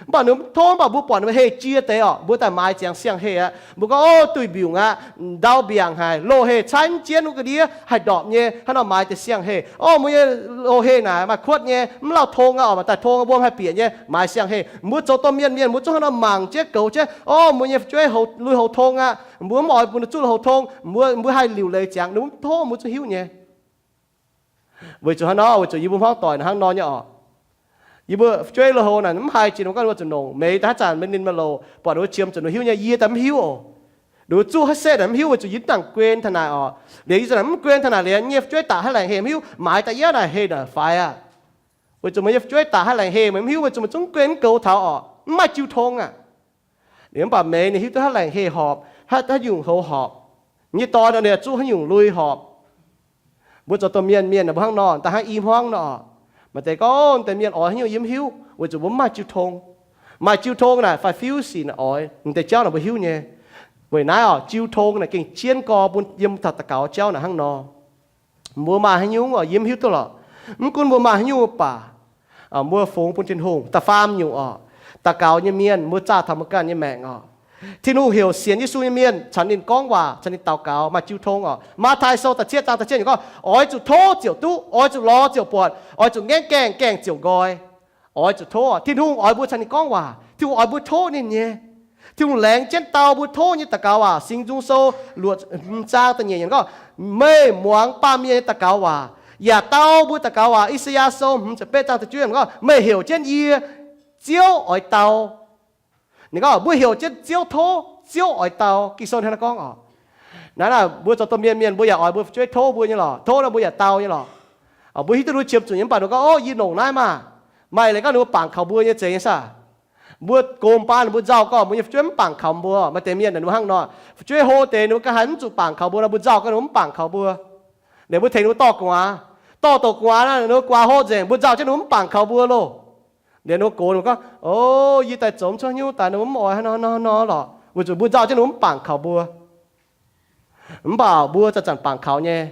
Mv baac ninh mbuo tov, mv baac mbuo buatc ninh mbuo heh jiex deix oc, mbuo daaih maaiz ziangx siang-heh aqv. Mbuo gorngv, Orv, duih mbiungc aqv, ndau mbiaangc haic, loz-heh caaiv mv jienv wuov ga'ndiev haih ndorpc nyei, hnangv nor maaiz deix siang-heh. Orv, mbuo nyei loz-heh naaic maaih kuotv nyei, mv lauh tong aqv oc, maaih daaih tong wuom haih bieqc nyei, maaiz siang-heh. Mbuo zoux domh mienh mienh mbuo zungv hnangv nor mangc jienv goux jienv, Orv, mbuo nyei fu'jueiv lui-houx tong aqv, mbuo mv oix bun ninh zuqv lui-houx tong, mbuo, mbuo haih liuc leiz ziangx, ninh mbuo tov mbuo zungv hiuv nyei. Weic zuqc hnangv nor, weic zuqc yie mbuo hmuangv doic naaic hnangv nor nyei oc. Yie mbuo fu'jueiv lui-houx naaic mv haih jiex, ninh mbuo gorngv ninh mbuo zuqc longc, meix daaih haaix zanc maiv ninh maiv loz, buatc ninh mbuo qiemx zuqc ninh hiuv nyei, yie daaih mv hiuv oc. Ninh mbuo zuqv haaix setv naaic mv hiuv, weic zuqc yie mv nangc guen taux naaic oc. Liuz yie za'naaic mv guen taux naaic liuz, yie nyei fu'jueiv daaih haaix laengc heh mv hiuv, maaiz daaih yie naaic heh naaic faix aqv. Weic zuqc meih nyei fu'jueiv daaih haaix laengc heh meih mv hiuv, weic zuqc meih zungv guen mv goux taux oc, mv maaih jiu tong aqv. Liuz mv baac meih ninh hiuv duqv haaix laengc heh horpc, haaix, haaix nyungc houx horpc. Nyei dorn nor ninh zuqv haaix nyungc lui horpc. Mbuo zoux domh mienh mienh naaic mbuo hnangv nor, da'hnangv i hmuangv nor oc. Maaih deix gorngv, Deix mienh oix haaix nyungc yie mv hiuv, weic zuqc mbuo mv maaih jiu tong. Maaih jiu tong naaic fai fiuv sic naaic oix, deix jauv naaic mbuo hiuv nyei. Weic naaiv oc, jiu tong naaic gengh jienv gorx bun yiem taux daux gaux jauv naaic hnangv nor. Mbuo maaih haaix nyungc oc, yie mv hiuv duqv lorqc. Mv gunv mbuo maaih haaix nyungc baac, mbuo fungx bun Tin-Hungh. Da'faam nyungc oc, daux gaux nyei mienh, mbuo zaah taux mbuo ganh nyei maengc oc. Tin-Hungh heuc sienx Yesu nyei mienh caux ninh gorngv waac, caux ninh daux gaux, maaih jiu tong oc. Matv^tai Sou da'cietv zaang da'cietv nyungc gorngv, Oix zuqc tov ziouc duqv, oix zuqc lorz ziouc buatc, oix zuqc ngaengv gaengh, gaengh ziouc nqoi. Oix zuqc tov. Tin-Hungh oix mbuo caux ninh gorngv waac. Tin-Hungh oix mbuo tov ninh nyei. Tin-Hungh laengz jienv dau mbuo tov nyei daux gaux waac. Singx Nzung Sou luoqc hmz zaang da'nyeic yiemc gorngv, Meih muangx baamh mienh nyei daux gaux waac, yaac dau mbuo daux gaux waac. I^saa^yaa Sou hmz ziepc betv zaang da'juov yiemc gorngv, Meih heuc jienv yie, Ziouv, oix dau. Ninh gorngv mbuo heuc jienv Ziouv tov, Ziouv oix dau. Ging-Sou hnangv naaiv gorngv oc. Naaiv naaic mbuo zoux domh mienh mienh mbuo yaac oix mbuo fu'jueiv tov mbuo nyei lorqc. Tov nor mbuo yaac dau nyei lorqc. Mbuo hiuv duqv ninh mbuo qiemx zuqc nyei mv baac ninh mbuo gorngv, Ov, yie longc naaiv maah! Maaih leiz gorngv ninh mbuo bangc kaux mbuo nyei zeiz nyei saah? Mbuo gox baan ninh mbuo nzauh gorngv mbuo nyei fu'jueiv mv bangc kaux mbuo. Maaih deix mienh ninh mbuo hnangv nor, fu'jueiv hlo deix ninh mbuo ga'haaix mv zuqc bangc kaux mbuo nor, mbuo nzauh gorngv ninh mbuo mv bangc kaux mbuo. Liuz mbuo tengx ninh mbuo dorh gu'nguaaz, dorh douc gu'nguaaz naaic ninh mbuo guaax hlo nzengc, mbuo nzauh jienv ninh mbuo mv bangc kaux mbuo loh. Liuz ninh mbuo gox ninh mbuo gorngv, O, yie daaih zoux mv cuotv hnyouv daaih, ninh mbuo mv oix haaix nor nor lorqc, weic zuqc mbuo nzauh jienv ninh mbuo mv bangc kaux mbuo. Mv baac mbuo zanc-zanc bangc kaux nyei.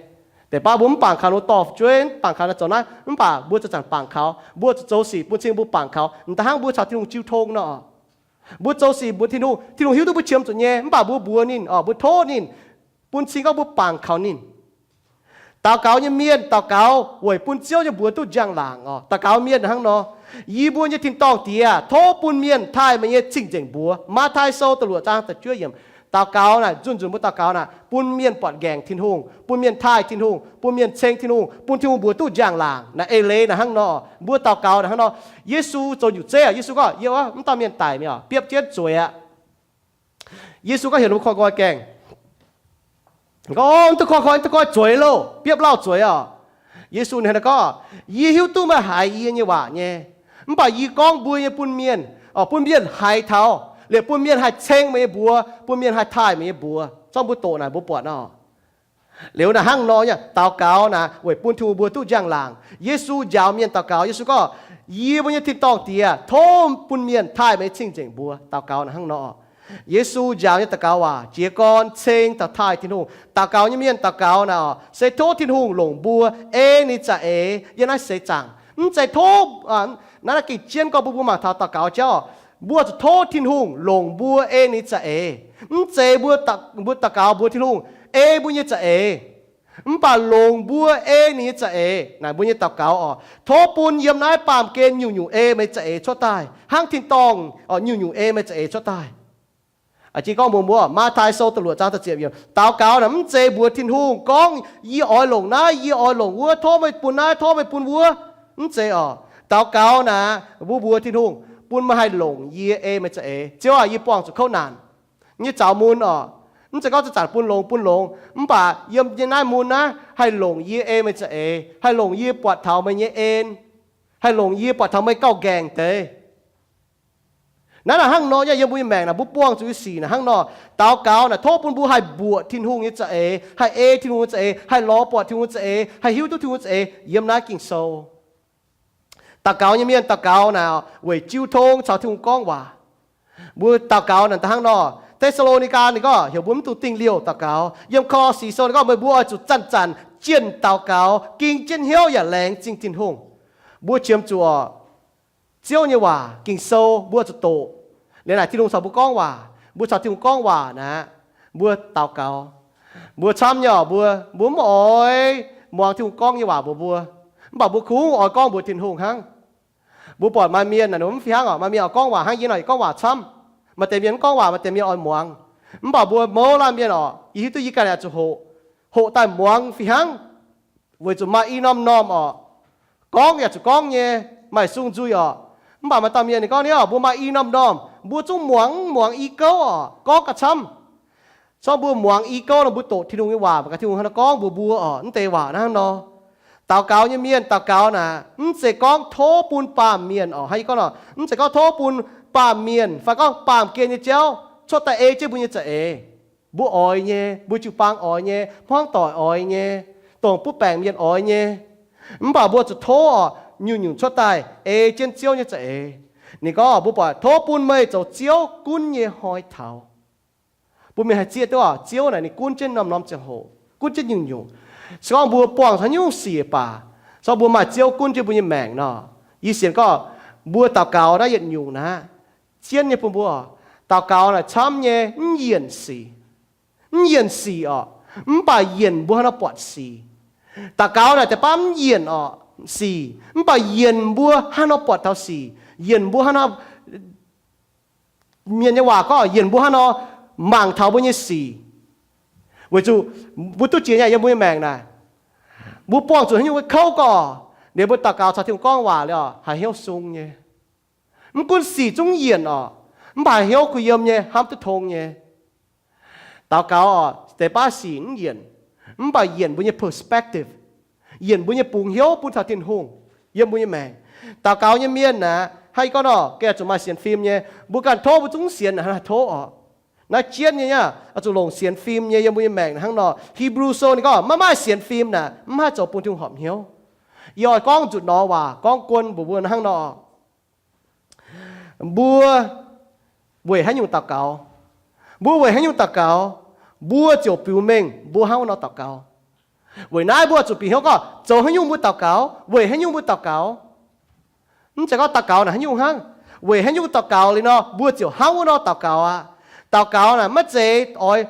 Deix baav mbuo mv bangc kaux ninh mbuo dorh fu'jueiv, mv bangc kaux ninh zoux naaiv, mv baac mbuo zanc-zanc bangc kaux. Mbuo zuqc zoux sic bun cing mbuo bangc kaux, da'hnangv mbuo caux Tin-Hungh jiu tong nor. Mbuo zoux sic mbuox Tin-Hungh, Tin-Hungh hiuv duqv mbuo qiemx zuqc nyei, mv baac mbuo mbuox ninh, mbuo tov ninh, bun cing gorngv mbuo bangc kaux ninh. Daux gaux nyei mienh daux gaux weic bun Ziouv nyei mbuox duqv njang-laangc oc. Daux gaux mienh hnangv nor, Yie mbuo nyei tin-dorngh Diex, tov bun mienh taaih meih nyei cing-nzengc mbuox. Matv^taai Sou da'luoqc zaang da'juov yiemc. Daux gaux naaic, nzunh nzunc mbuo daux gaux naaic, bun mienh buatc nqaengc Tin-Hungh, bun mienh taaih Tin-Hungh, bun mienh ceng Tin-Hungh, bun Tin-Hungh mbuox duqv njang-laangc. Naaiv eix leiz naaic hnangv nor, mbuo daux gaux naaic hnangv nor. Yesu zoux nyungc zeiv oc. Yesu gorngv, Yie wuov mv dauh mienh daic mi'aqv, biopv jienv zueiz aqv. Yesu gorngv heuc ninh mbuo koi nqoi gaengh. Gorngv, Mv duqv koi nqoi, mv duqv koi, zueiz loh, biopv lauh zueiz oc. Yesu ninh gorngv, Yie hiuv duqv meih haiz yie nyei waac nyei, mv baac yie gorngv mbuo nyei bun mienh, bun mienh haiz taux, liepc bun mienh haih ceng meih nyei mbuox, bun mienh haih taaih meih nyei mbuox. Zorqv mbuo doqc naaic mbuo buatc nor. Liuz naaic hnangv nor, daux gaux naaic weic bun Tin-Hungh mbuox duqv njang-laangc. Yesu njaaux mienh daux gaux. Yesu gorngv, Yie mbuo nyei tin-dorngh Diex, tov bun mienh taaih meih cing-nzengc mbuox. Daux gaux naaic hnangv nor. Yesu njaaux nyei daux gaux waac jiez gorn ceng taux taaih Tin-Hungh. Daux gaux nyei mienh daux gaux naaic oc, se tov Tin-Hungh longc mbuo ei ninh za'eix yiem naaiv seix zaangc. Mv zeiz tov, naaiv gengh jienv gorngv mbuo, mbuo mangc taux daux gaux jauv, mbuo zuqc tov Tin-Hungh longc mbuo ei ninh za'eix. Mv zeiz mbuo daux gaux mbuox Tin-Hungh, Ei mbuo nyei za'eix, mv baac longc mbuo ei ninh nyei za'eix. Naaic mbuo nyei daux gaux oc, tov bun yiem naaiv baamh gen nyungc-nyungc ei meih za'eix cuotv daaih, hnangv tin-dorngh nyungc-nyungc ei meih za'eix cuotv daaih. Jiex gorngv mbuox mbuo, Matv^taai Sou da'luoqc zaang da'ziepc yiemc, daux gaux naaic mv zeiz mbuox Tin-Hungh gorngv, Yie oix longc naaiv, yie oix longc wuov, tov meih bun naaiv, tov meih bun wuov. Mv zeiz oc. Daux gaux naaic mbuo mbuox Tin-Hungh, Bun meih haih longc yie ei meih za'eix. Ziouv aac, yie buangh zuqc kouv naanc nyei zaux mun oc. Mv zeiz gorngv zanc-zanc bun longx bun longx, mv baac yiem nyei naaiv mun naaiv haih longc yie ei meih za'eix, haih longc yie buatc taux meih nyei en, haih longc yie buatc taux meih gauh nqaengc deix. Naaiv naaic hnangv nor, yiem mbuo nyei maengc naaic mbuo buangh zuqc nyei sic naaic hnangv nor. Daux gaux naaic tov bun mbuo haih mbuoqc Tin-Hungh nyei za'eix, haih ei Tin-Hungh nyei za'eix, haih lorz buatc Tin-Hungh nyei za'eix, haih hiuv duqv Tin-Hungh nyei za'eix yiem naaiv Ging-Sou. Daux gaux nyei mienh daux gaux naaic weic jiu tong caux Tin-Hungh gorngv waac. Mbuo daux gaux naaic da'hnangv nor, Te^saa^lo^ni^gaa ninh gorngv heuc mbuo mv dungx dingh liouh daux gaux. Yiem Ko^lo^si Sou ninh gorngv meih mbuo oix zuqc zanc-zanc jienh daux gaux, ging jienv hnyouv yaac laengz zingh Tin-Hungh. Mbuo qiemx zuqc Ziouv nyei waac, Ging-Sou mbuo zuqc doqc. Liuz naaic Tin-Hungh caux mbuo gorngv waac, mbuo caux Tin-Hungh gorngv waac naaic, mbuo daux gaux. Mbuo camv nyei oc, mbuo, mbuo mv oix muangx Tin-Hungh gorngv nyei waac mbuox mbuo. Mv baac mbuo kungx oix gorngv mbuox Tin-Hungh hnangv. Mbuo buatc maaih mienh naaic mv fih hnangv oc. Maaih mienh oix gorngv waac hnangv yie nor, gorngv waac camv. Maaih deix mienh mv gorngv waac, maaih deix mienh oix muangx. Mv baac mbuo mouz laanh mienh oc, yie hiuv duqv yie ganh yaac zuqc hoqc, hoqc daaih muangx fih hnangv. Weic zuqc maaih i norm-norm oc, gorngv yaac zuqc gorngv nyei, maaih sung nzuih oc. Mv baac maaih dauh mienh ninh gorngv ni oc, mbuo maaih i norm-norm, mbuo zungv muangx, muangx i gouv oc, gorngv gauh camv. Corc mbuo muangx i gouv nor mbuo doqc Tin-Hungh nyei waac, mangc gaax Tin-Hungh hnangv nor gorngv mbuox mbuo oc. Mv deix waac hnangv nor. Daux gaux nyei mienh daux gaux naaic mv zeiz gorngv tov bun baamh mienh oc. Hnangv yie gorngv nor, mv zeiz gorngv tov bun baamh mienh fai gorngv baamh gen nyei jauv cuotv daaih ei jienv mbuo nyei za'eix. Mbuo oix nyei, mbuo jiu-baang oix nyei, hmuangv doic oix nyei, dongh butv baengc mienh oix nyei. Mv baac mbuo zuqc tov oc, nyungc-nyungc cuotv daaih ei jienv Ziouv nyei za'eix. Ninh gorngv, Mbuo buatc tov bun meih zoux Ziouv gunv nyei hnoi taux. Bun mienh haih zieqv duqv oc, Ziouv naaic ninh gunv jienv norm-norm ziangh hoc, gunv jienv nyungc-nyungc. Se gorngv mbuo buangh haaix nyungc sic baac, se gorngv mbuo maaih Ziouv gunv jienv mbuo nyei maengc nor, yie sienx gorngv mbuo daux gaux naaiv yietc nyungc naaiv, zien nyei bun mbuo. Daux gaux naaic camv nyei, mv yienc sic. Mv yienc sic oc, mv baac yienc mbuo hnangv nor buatc sic. Daux gaux naaic deix baav mv yienc oc, sic, mv baac yienc mbuo hnangv nor buatc taux sic, yienc mbuo hnangv nor, mienh nyei waac gorngv yienc mbuo hnangv nor mangc taux mbuo nyei sic. Weic zuqc mbuo duqv jiex nyei yiem mbuo nyei maengc naaic, mbuo buangh zuqc haaix nyungc kouv gorqv, liuz mbuo daux gaux caux Tin-Hungh gorngv waac liuz oc, haiz hnyouv sung nyei. Mv gunv sic zungv yienc oc, mv baac hnyouv kuh yiem nyei, hnamv duqv tong nyei. Daux gaux oc, deix baav sic mv yienc, mv baac yienc mbuo nyei perspective, yienc mbuo nyei bungx hnyouv bun taux Tin-Hungh yiem mbuo nyei maengc. Daux gaux nyei mienh aeqv, hnangv yie gorngv nor, gengh zuqc maaih sienx fim nyei. Mbuo ganh tov mbuo zungv sienx naaic hnangv naaiv tov oc. Naaiv jienv nyei aqv, zuqc longc sienx fim nyei yiem mbuo nyei maengc hnangv nor. Hebrew Sou ninh gorngv maiv maaih sienx fim naaic mv haih zoux bun Tin-Hungh horpc hnyouv. Yie oix gorngv nzutc norm waac gorngv guon mbuox mbuo hnangv nor. Mbuo weic haaix nyungc daux gaux? Mbuo weic haaix nyungc daux gaux? Mbuo ziouc biux mengh mbuo hnangv nor daux gaux. Weic naaiv mbuo zuqc bieqc hnyouv gorngv zoux haaix nyungc mbuo daux gaux, weic haaix nyungc mbuo daux gaux. Mv zeiz gorngv daux gaux naaic haaix nyungc hnangv. Weic haaix nyungc daux gaux liuz nor, mbuo ziouc hnangv wuov nor daux gaux aqv. Daux gaux naaic maiv zeiz oix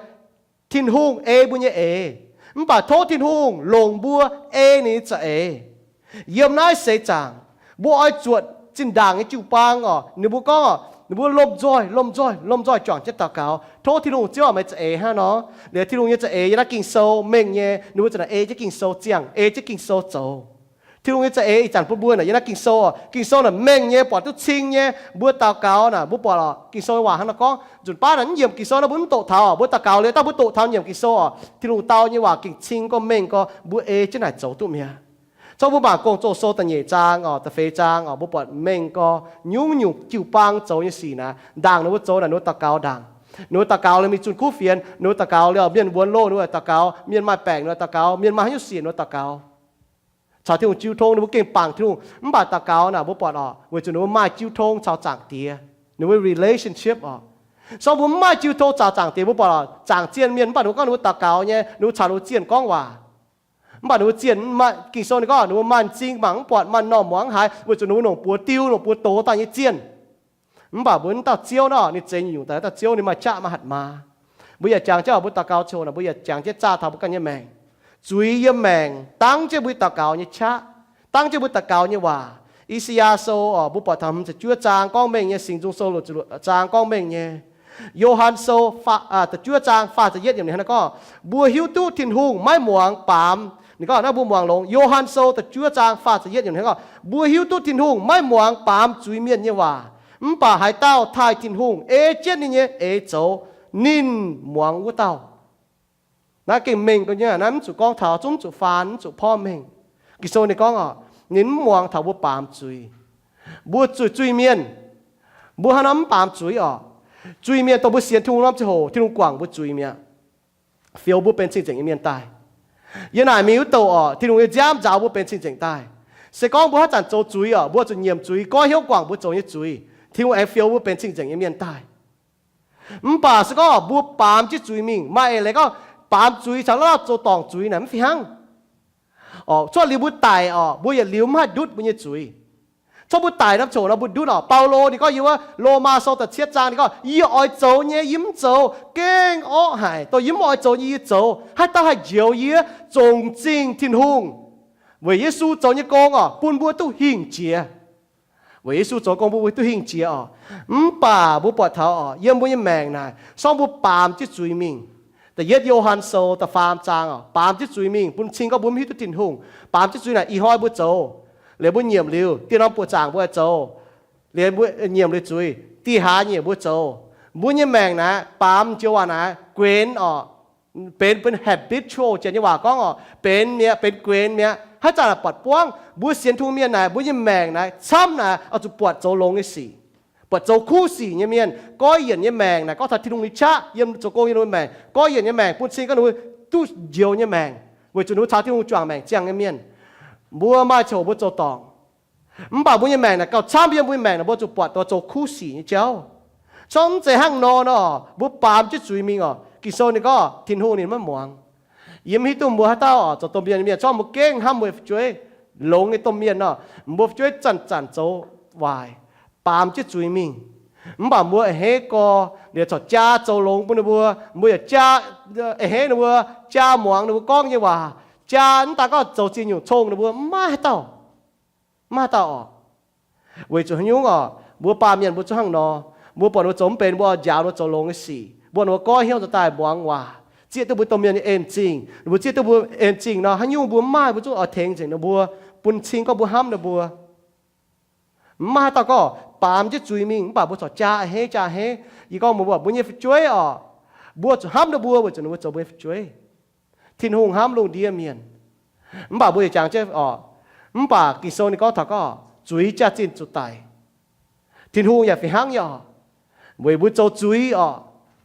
Tin-Hungh ei mbuo nyei eix, mv baac tov Tin-Hungh longc mbuo ei ninh nyei za'eix. Yiem naaiv seix zaangc, mbuo oix zuotc zinh ndaangc nyei jiu-baang oc, ninh mbuo gorngv oc, ninh mbuo lomh nzoih, lomh nzoih, lomh nzoih juangc jienv daux gaux, tov Tin-Hungh, Ziouv aac, meih za'eix hnangv nor. Liuz Tin-Hungh nyei za'eix yiem naaiv Ging-Sou mengh nyei, ninh mbuo ziouc naaic ei jienv Ging-Sou ziangh, ei jienv Ging-Sou zoux. Tin-Hungh nyei za'eix ih zanc bun mbuo naaic yiem naaiv Ging-Sou oc, Ging-Sou naaic mengh nyei, buatc duqv cing nyei. Mbuo daux gaux naaic, mbuo buatc oc, Ging-Sou nyei waac hnangv naaiv gorngv, nzunc baav naaic mv nyiemc Ging-Sou naaiv mbuo mv doqc taux oc. Mbuo daux gaux liuz daaih mbuo doqc taux nyiemc Ging-Sou oc, Tin-Hungh dau nyei waac gengh cing gorngv mengh gorngv mbuo ei jienv naaic zoux duqv mi'aqv. Zorqv mbuo mangc Gong-Zoh sou da'nyeic zaang oc, da'feix zaang oc, mbuo buatc mengh gorngv nyungc-nyungc jiu-baang zoux nyei sic naaic, ndaangc ninh mbuo zoux naaic, ninh mbuo daux gaux ndaangc. Ninh mbuo daux gaux liuz mingh zunh kuv fienx, ninh mbuo daux gaux liuz mienh wuonx loh, ninh mbuo daux gaux, mienh maaih baengc, ninh mbuo daux gaux, mienh maaih haaix nyungc sic, ninh mbuo daux gaux. Caux Tin-Hungh jiu tong, ninh mbuo gengh bangc Tin-Hungh. Mv baac daux gaux naaic, mbuo buatc oc, weic zuqc ninh mbuo maaih jiu tong caux Zaangc Diex, ninh mbuo relationship oc. Sorng mbuo mv maaih jiu tong caux Zaangc Diex, mbuo buatc oc, zaangc zienh mienh mv baac ninh mbuo gorngv ninh mbuo daux gaux nyei, ninh mbuo caux ninh mbuo zienh gorngv waac. Mv baac ninh mbuo zienh, Ging-Sou ninh gorngv ninh mbuo maaih m'zing mangc mv buatc, maaih m'normh muangx mv haiz, weic zuqc ninh mbuo longc buoz diu, longc buoz doz daaih nyei zienh. Mv baac mbuo mv dauh Ziouv nor, ninh zeix nyungc-nyungc daaih dauh Ziouv, ninh maaih qaqv maaih hatc maaz. Mbuo yaac jangx jienv oc, mbuo daux gaux ziangh hoc naaic, mbuo yaac jangx jienv zaah taux mbuo ganh nyei maengc. Zuiz yiem maengc dangv jienv mbuo daux gaux nyei qaqv, dangv jienv mbuo daux gaux nyei waac. I^saa^yaa Sou oc, mbuo buatc taux hmz ziepc juov zaang gorngv mengh nyei, Singx Nzung Sou luoqc ziepc luoqc zaang gorngv mengh nyei. Yo^han Sou da'juov zaang faah ziepc yietv yiemc ninh hnangv naaiv gorngv, mbuo hiuv duqv Tin-Hungh maiv muangx baamz. Ninh gorngv naaiv mbuo muangx longx. Yo^han Sou da'juov zaang faah ziepc yietv yiemc ninh gorngv, mbuo hiuv duqv Tin-Hungh maiv muangx baamz zuiz-mienh nyei waac, mv baac haaix dauh taaih Tin-Hungh ei jienv ninh nyei eix zoux, ninh muangx wuov dauh. Naaiv gengh mengh nyei, naaiv mv zuqc gorngv taux, zungv mv zuqc faan, mv zuqc porv mengh. Ging-Sou ninh gorngv oc, ninh mv muangx taux mbuo baamz zuiz. Mbuo zuiz, zuiz-mienh, mbuo hnangv nor mv baamz zuiz oc. Zuiz-mienh dongh mbuo sienx Tin-Hungh norm ziangh hoc, Tin-Hungh guangc mbuo zuiz mi'aqv, fioux mbuo benx cing-nzengc nyei mienh daaih. Yiem naaic mingh wuov douh oc, Tin-Hungh nyei nziaamv nzaaux mbuo benx cing-nzengc daaih. Se gorngv mbuo haaix zanc zoux zuiz oc, mbuo zuqc nyiemc zuiz, goiv hnyouv guangc mbuo zoux nyei zuiz, Tin-Hungh aengx fioux mbuo benx cing-nzengc nyei mienh daaih. Mv baac se gorngv mbuo baamz jienv zuiz mingh, maaih eix leiz gorngv baamz zuiz caux naaiv zoux dorngc zuiz naaic mv fih hnangv. Cuotv liuz mbuo daic oc, mbuo yietc liuz mv haih ndutv mbuo nyei zuiz. Corc mbuo daic norm ziangh hoc nor mbuo ndutv oc. Baulo ninh gorngv yiem wuov Lomaa Sou da'cietv zaang ninh gorngv, yie oix zoux nyei yie mv zoux, gengh orqv haic. Dongh yie mv oix zoux nyei yie zoux. Haaix dauh haih njoux yie? Zongc zingh Tin-Hungh. Weic Yesu zoux nyei gong oc, bun mbuo duqv hingh jiex. Weic Yesu zoux gong bun mbuo duqv hingh jiex oc. Mv baac mbuo buatc taux oc, yiem mbuo nyei maengc naaic, sorng mbuo baamz jienv zuiz mingh. Da'yietv Yo^han Sou da'faam zaang oc, baamz jienv zuiz mingh, bun cing gorngv mbuo mv hiuv duqv Tin-Hungh. Baamz jienv zuiz naaic ih hnoi mbuo zoux, liuz mbuo nyiemc liuz, dieh norm buoqc zaangc mbuo zoux, liuz mbuo nyiemc liuz zuiz, dieh hlaax nyeic mbuo zoux. Mbuo nyei maengc naaic, baamz joux waac naaic, guenx oc, benx, benx habitual, janx nyei waac gorngv oc, benx mi'aqv, benx guenx mi'aqv. Haaix zanc naaic buatc buangv, mbuo sienx Tin-Hungh mienh naaic, mbuo nyei maengc naaic camv naaic oix zuqc buatc zoux longx nyei sic, buatc zoux kuv sic nyei mienh. Goiv yienc nyei maengc naaic, gorngv taux Tin-Hungh nyei qaqv yiem zoux gong yiem mbuo maengc, goiv yienc nyei maengc bun cing gorngv ninh mbuo duqv njoux nyei maengc, weic zuqc ninh mbuo caux Tin-Hungh juangc maengc ziangh nyei mienh. Mbuo maaih ziangh hoc mbuo zoux dorngc. Mv baac mbuo nyei maengc naaic gauh camv, yiem mbuo nyei maengc naaic mbuo zuqc buatc doix zoux kuv sic nyei jauv. Corc mv zeiz hnangv nor nor, mbuo baamz jienv zuiz mingh oc. Ging-Sou ninh gorngv Tin-Hungh ninh maiv muangx. Yie mv hiuv duqv mbuo haaix dauh oc, zoux domh mienh nyei mienh, corc mbuo gengh hnamv mbuo fu'jueiv, longx nyei domh mienh nor, mbuo fu'jueiv zanc-zanc zoux waaic, baamz jienv zuiz mingh. Mv baac mbuo a'hneiv gorx, liuz corc jaa zoux longx bun ninh mbuo, mbuo yaac jaa a'hneiv ninh mbuo, jaa muangx ninh mbuo gorngv nyei waac, jaa mv daan gorngv zoux ziex nyungc cong ninh mbuo, mv maaih haaix dauh, mv maaih haaix dauh oc. Weic zuqc haaix nyungc oc, mbuo baamh mienh mbuo zungv hnangv nor. Mbuo buatc ninh mbuo zoux mv benx, mbuo njaaux ninh mbuo zoux longx nyei sic, mbuo buatc ninh mbuo goiv hnyouv nzuonx daaih muangx waac, zieqv duqv mbuo domh mienh nyei en-zingh, ninh mbuo zieqv duqv mbuo en-zingh nor, haaix nyungc mbuo mv maaih mbuo zungv oix tengx nzengc ninh mbuo, bun cing gorngv mbuo hnamv ninh mbuo. Mv maaih haaix dauh gorngv baamz jienv zuiz mingh mv baac mbuo corc jaa a'hneiv jaa a'hneiv. Yie gorngv mbuox mbuo, mbuo nyei fu'jueiv oc, mbuo zuqc hnamv ninh mbuo weic zuqc ninh mbuo zoux mbuo nyei fu'jueiv. Tin-Hungh hnamv lungh ndiev mienh. Mv baac mbuo yaac jangx jienv oc, mv baac Ging-Sou ninh gorngv taux gorngv zuiz jaax-zinh zuqc daic. Tin-Hungh yaac fih hnangv nyei oc. Weic mbuo zoux zuiz oc,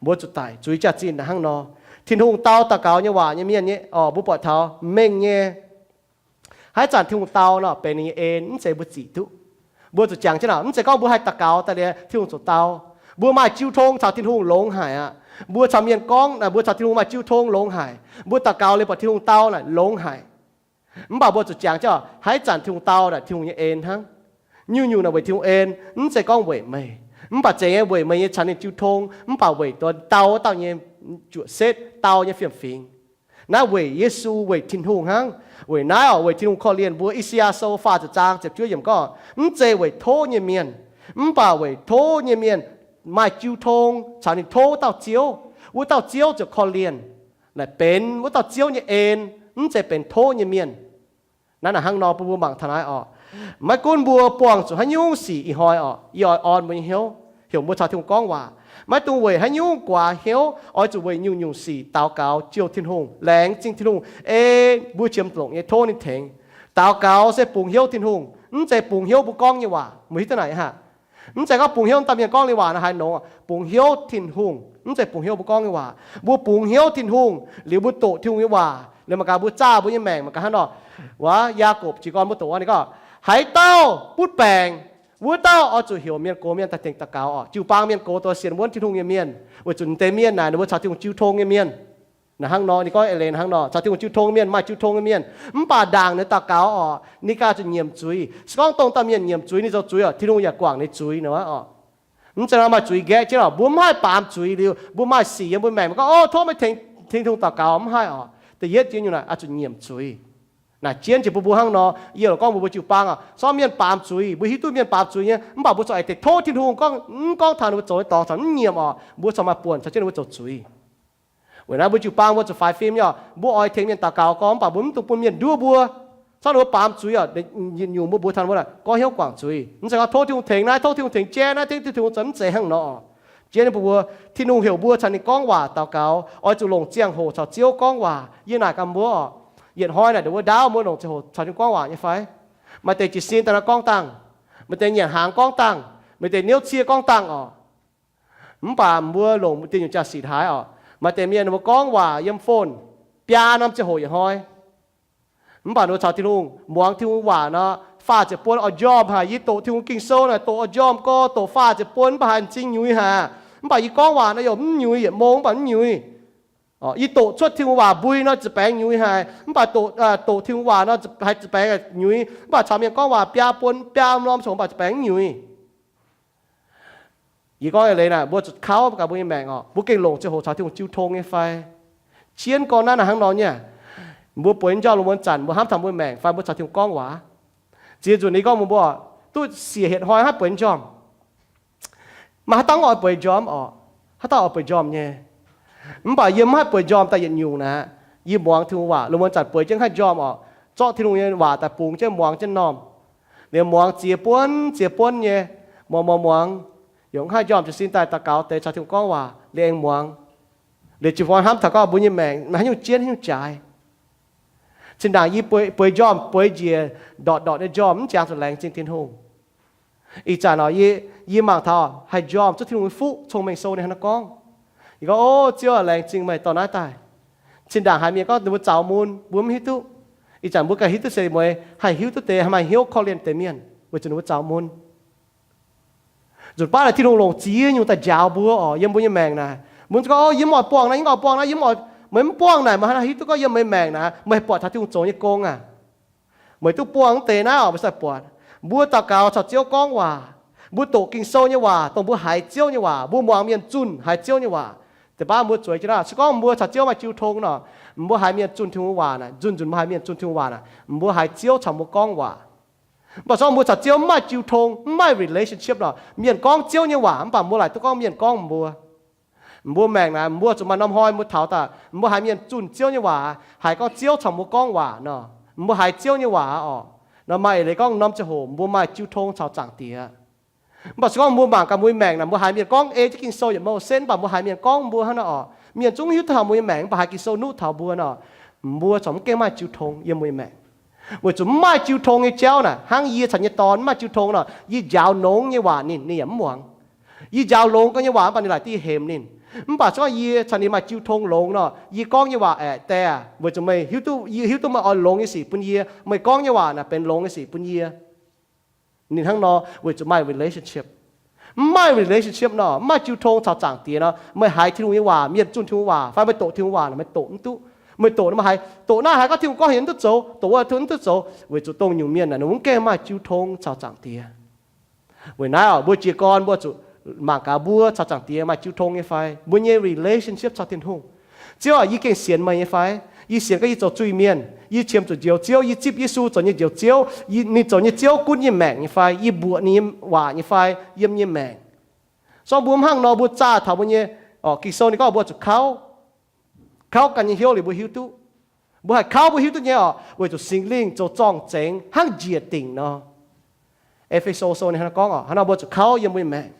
mbuo zuqc daic, zuiz jaax-zinh hnangv nor. Tin-Hungh dau daux gaux nyei waac nyei mienh nyei oc, mbuo buatc taux mengh nyei. Haaix zanc Tin-Hungh dau nor, benx ninh nyei en, mv zeiz mbuo zic duqv. Mbuo zuqc jangx jienv oc, mv zeiz gorngv mbuo haih daux gaux daaih liuz Tin-Hungh zuqc dau. Mbuo maaih jiu tong caux Tin-Hungh longx haic aqv. Mbuo caux mienh gorngv naaic, mbuo caux Tin-Hungh maaih jiu tong longx haic. Mbuo daux gaux liuz buatc Tin-Hungh dau naaic longx haic. Mv baac mbuo zuqc jangx jienv oc, haaix zanc Tin-Hungh dau naaic, Tin-Hungh nyei en hnangv. Nyungc-nyungc naaic weic Tin-Hungh en, mv zeiz gorngv weic meih. Mv baac zeiz nyei weic meih nyei caux ninh jiu tong, mv baac weic dau wuov dauh nyei juoqc setv, dau nyei fiem-fingx. Naaiv weic Yesu, weic Tin-Hungh hnangv. Weic naaiv oc, weic Tin-Hungh korv-lienh mbuo. I^saa^yaa Sou faah ziepc zaang ziepc juov yiemc gorngv, mv zeiz weic tov nyei mienh, mv baac weic tov nyei mienh maaih jiu tong caux ninh tov wuov dauh Ziouv. Wuov dauh Ziouv ziouc korv-lienh, naaic benx wuov dauh Ziouv nyei en, mv zeiz benx tov nyei mienh. Naaiv naaic hnangv nor bun mbuo mangc taux naaiv oc. Maiv gunv mbuo buangh zuqc haaix nyungc sic ih hnoi oc, yie oix orn mbuo nyei hnyouv, heuc mbuo caux Tin-Hungh gorngv waac. Maiv dungx weic haaix nyungc guaax hnyouv, oix zuqc weic nyungc-nyungc sic daux gaux jouh Tin-Hungh, laengz zingh Tin-Hungh, ei mbuo qiemx longc nyei tov ninh tengx. Daux gaux se bungx hnyouv Tin-Hungh, mv zeiz bungx hnyouv mbuo gorngv nyei waac. Mbuo hiuv duqv naaic aqv. Mv zeiz gorngv bungx hnyouv dauh mienh gorngv nyei waac naaic haaix nor. Bungx hnyouv Tin-Hungh mv zeiz bungx hnyouv mbuo gorngv nyei waac. Mbuo bungx hnyouv Tin-Hungh liuz mbuo doqc Tin-Hungh nyei waac liuz mangc gaax mbuo zaah mbuo nyei maengc mangc gaax hnangv nor. Wuov Yaagorpc jiez gorn mbuo doqc ninh gorngv, haaix dauh butv baengc, wuov dauh oix zuqc heuc mienh gox mienh daaih tengx daux gaux oc. Jiu-baang mienh gox doz sienx wuonv Tin-Hungh nyei mienh, weic zuqc deix mienh naaic ninh mbuo caux Tin-Hungh jiu tong nyei mienh. Naaic hnangv nor ninh gorngv eix leiz hnangv nor, caux Tin-Hungh jiu tong nyei mienh, maaih jiu tong nyei mienh. Mv baac ndaangc ninh daux gaux oc, ninh ganh zuqc nyiemc zuiz. Se gorngv dongh dauh mienh nyiemc zuiz, ninh zoux zuiz oc, Tin-Hungh yaac guangc ninh zuiz nor oc. Mv zeiz nor maaih zuiz gaeqv jienv oc, mbuo mv haih baamz zuiz liuz mbuo maaih sic yiem mbuo maengc mbuo gorngv, o, tov meih tengx Tin-Hungh daux gaux, mv haih oc. Da'yietv jiex nyungc naaic oix zuqc nyiemc zuiz. Naaic jienv jiex bun mbuo hnangv nor, yie loc gorngv mbuo mbuo jiu-baang oc, se gorngv mienh baamz zuiz, mbuo hiuv duqv mienh baamz zuiz nyei, mv baac mbuo corc aengx deix tov Tin-Hungh gorngv, mv gorngv taux ninh mbuo zoux nyei dorngx caux mv nyiemc oc, mbuo corc maaih buonc caux jienv ninh mbuo zoux zuiz. Weic naaiv mbuo jiu-baang mbuo zuqc faix fim nyei oc. Mbuo oix tengx mienh daux gaux gorngv, mv baac mbuo mv dungx bun mienh nduov mbuo. Corc ninh mbuo baamz zuiz oc, yietc nyungc mbuo mbuox taux ninh mbuo, goiv hnyouv guangc zuiz. Mv zeiz gorngv tov Tin-Hungh tengx naaiv, tov Tin-Hungh tengx jaiv naaiv, tov Tin-Hungh zoux, mv zeiz hnangv nor. Jiex ninh mbuo, Tin-Hungh heuc mbuo caux ninh gorngv waac daux gaux, oix zuqc longc ziangh hoc caux Ziouv gorngv waac. Yie naaic gaax mbuo oc, yietc hnoi naaic ndongc wuov ndaauv mbuo longc ziangh hoc caux Tin-Hungh gorngv waac nyei fai? Maaih deix jiez sin daaih nor gorngv dangh, maaih deix nyanc hnaangx gorngv dangh, maaih deix niouv cie gorngv dangh oc. Mv baac mbuo longc dieh nyungc jaax-sic haaix oc, maaih deix mienh ninh mbuo gorngv waac yiem phone biaa norm ziangh hoc yietc hnoi. Mv baac ninh mbuo caux Tin-Hungh muangx Tin-Hungh waac nor, faah ziepc buonc oix njormh haic. Yie doqc Tin-Hungh Ging-Sou naaic doqc oix njormh gorx, doqc faah ziepc buonc mv baac haih m'zing nyuiz haic. Mv baac yie gorngv waac nor yaac mv nyuiz, yietc mong mv baac mv nyuiz. Yie doqc cuotv Tin-Hungh waac mbui nor ziepc baengx nyuiz haic, mv baac doqc, doqc Tin-Hungh waac nor haih ziepc baengx nyuiz. Mv baac caux mienh gorngv waac biaa buonc, biaa norm ziangh hoc mv baac ziepc baengx mv nyuiz. Yie gorngv eix leiz naaic, mbuo zuqc kauv gaax mbuo nyei maengc oc, mbuo gengh longc ziangh hoc caux Tin-Hungh jiu tong nyei fai? Jienv gorn naaiv naaic hnangv nor nyei. Mbuo bueix njormh lungh muonz zanc mbuo hnamv taux mbuo maengc fai mbuo caux Tin-Hungh gorngv waac? Ziex nzunc yie gorngv mbuo, mbuo duqv siec hietc hnoi haih bueix njormh. Maaih haaix dauh oix bueix njormh oc? Haaix dauh oix bueix njormh nyei? Mv baac yie mv haih bueix njormh daaih yietc nyungc naaic. Yie muangx Tin-Hungh waac, lungh muonz zanc bueix jienv haih njormh oc. Zorqv Tin-Hungh nyei waac daaih bungx jienv muangx jienv normh. Liuz muangx ziex buonc ziex buonc nyei, muangx muangx muangx, yaac mv haih njormh jiez sin daaih daux gaux deix caux Tin-Hungh gorngv waac liuz aengx muangx. Liuz jiu-baang hnamv taux gorngv mbuo nyei maengc haaix nyungc jienv haaix nyungc jaaix. Zinh ndaangc yie bueix njormh, bueix njiec ndortv ndortv nyei njormh, mv jangx zuqc laengz zingh Tin-Hungh. Ih zanc oc, yie mangc taux haih njormh zuqc Tin-Hungh nyei fuqv. Cong-Mengh Sou ninh hnangv naaiv gorngv. Yie gorngv, O Ziouv aac, laengz zingh meih dorh naaiv daaih. Zinh ndaangc haiz mienh gorngv ninh mbuo zaux mun, mbuo mv hiuv duqv. Ih zanc mbuo ganh hiuv duqv se mueiz haih hiuv duqv deix, haih maaih hnyouv korv-lienh deix mienh weic zuqc ninh mbuo zaux mun. Nzunc baav naaic Tin-Hungh longc ziex nyungc daaih njaaux mbuo oc, yiem mbuo nyei maengc naaic. Mbuo gorngv, O, yie mv oix buangh naaiv, yie mv oix buangh naaiv, yie mv oix, meih mv buangh naaic, meih hnangv naaiv hiuv duqv gorngv yiem meih maengc naaic meih haih buatc taux Tin-Hungh zoux nyei gong aac. Meih duqv buangh deix naaiv oc, meih sai buatc. Mbuo daux gaux caux Ziouv gorngv waac. Mbuo doqc Ging-Sou nyei waac, dongh mbuo haiz Ziouv nyei waac. Mbuo muangx mienh zunh haiz Ziouv nyei waac. Deix baav mbuo zueiz jienv naaiv, se gorngv mbuo caux Ziouv maaih jiu tong nor, mbuo haiz mienh zunh Tin-Hungh waac naaic, nzunc nzunc mbuo haiz mienh zunh Tin-Hungh waac naaic, mbuo haiz Ziouv caux mbuo gorngv waac. Mv baac se gorngv mbuo caux Ziouv mv maaih jiu tong, mv maaih relationship nor, mienh gorngv Ziouv nyei waac mv baac mbuo laaic duqv gorngv mienh gorngv mbuo. Mbuo maengc naaic, mbuo zuqc maaih norm hnoi mbuo taux daaih, mbuo haiz mienh zunh Ziouv nyei waac, haiz gorngv Ziouv caux mbuo gorngv waac nor, mbuo haiz Ziouv nyei waac oc. Nor maaih eix leiz gorngv norm ziangh hoc mbuo maaih jiu tong caux Zaangc Diex. Mv baac se gorngv mbuo mangc gaax mbuo nyei maengc naaic, mbuo haiz mienh gorngv ei jienv Ging-Sou yietc mouc setv, mv baac mbuo haiz mienh gorngv mbuo hnangv naaiv oc, mienh zungv hiuv duqv taux mbuo nyei maengc, mv baac haiz Ging-Sou nuqv taux mbuo nor, mbuo corc mv gengh maaih jiu tong yiem mbuo nyei maengc. Weic zuqc mv maaih jiu tong nyei jauv naaic, hnangv yie caux nyei dorn mv maaih jiu tong nor, yie njaaux longx nyei waac ninh, ninh yaac mv muangx. Yie njaaux longx gau nyei waac mv baac ninh laaic dieh hemx ninh. Mv baac se gorngv yie caux ninh maaih jiu tong longx nor, yie gorngv nyei waac aeqv, Die aah, weic zuqc meih hiuv duqv, yie hiuv duqv meih oix longx nyei sic bun yie. Meih gorngv nyei waac naaic benx longx nyei sic bun yie. Ninh hnangv nor weic zuqc maaih relationship. Mv maaih relationship nor, mv maaih jiu tong caux Zaangc Diex nor, meih haiz Tin-Hungh nyei waac, mienh zunh Tin-Hungh waac fai meih doqc Tin-Hungh waac naaic, meih doqc mv duqv. Meih doqc nor meih haiz, doqc naaiv haiz gorngv Tin-Hungh gorngv heuc mv duqv zoux, doqc wuov heuc mv duqv zoux, weic zuqc dongh nyungc mienh naaic ninh mv gaengh maaih jiu tong caux Zaangc Diex. Weic naaiv oc, mbuo jiez gorn mbuo zuqc mangc gaax mbuo caux Zaangc Diex maaih jiu tong nyei fai, mbuo nyei relationship caux Tin-Hungh. Ziouv aac, yie gengh sienx meih nyei fai? Yie sienx gorngv yie zoux zuiz-mienh, yie qiemx zuqc Njoux Ziouv, yie zipv Yesu zoux nyei Njoux Ziouv, ninh zoux nyei Ziouv gunv yie maengc nyei fai? Yie mbuoqc ninh nyei waac nyei fai yiem yie maengc? Zorqv mbuo mv hnangv nor, mbuo zaah taux mbuo nyei, oc, Ging-Sou ninh gorngv mbuo zuqc kauv, kauv ganh nyei hnyouv liuz mbuo hiuv duqv. Mbuo haih kauv mbuo hiuv duqv nyei oc, weic zuqc Singx Lingh zoux zorng-zengx hnangv njiec dingc nor. E^fe^so Sou ninh hnangv naaiv gorngv oc, hnangv nor mbuo zuqc kauv yiem mbuo nyei maengc.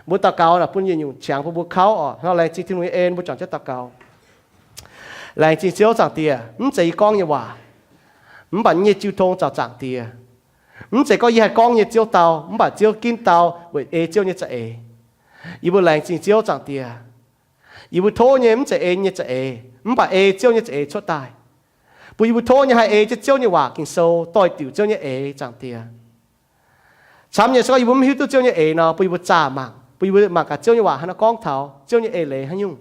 Mbuo daux gaux naaic bun yietc nyungc qangx bun mbuo kauv oc. Hnangv nor laengz zingh Tin-Hungh nyei en, mbuo juangc jienv daux gaux. Laengz zingh Ziouv Zaangc Diex, mv zeiz yie gorngv nyei waac, mv baac yie nyei jiu tong caux Zaangc Diex. Mv zeiz gorngv yie haih gorngv nyei Ziouv dau, mv baac Ziouv ginv dau weic ei Ziouv nyei za'eix. Yie mbuo laengz zingh Ziouv Zaangc Diex. Yie mbuo tov nyei mv zeiz ei nyei za'eix, mv baac ei Ziouv nyei za'eix cuotv daaih, bun yie mbuo tov nyei haih ei jienv Ziouv nyei waac Ging-Sou, doix-diuc Ziouv nyei eix, Zaangc Diex. Camv nyei se gorngv yie mbuo mv hiuv duqv Ziouv nyei eix nor, bun yie mbuo zaah mangc, bun yie mbuo mangc gaax Ziouv nyei waac hnangv naaiv gorngv taux Ziouv nyei eix leiz haaix nyungc.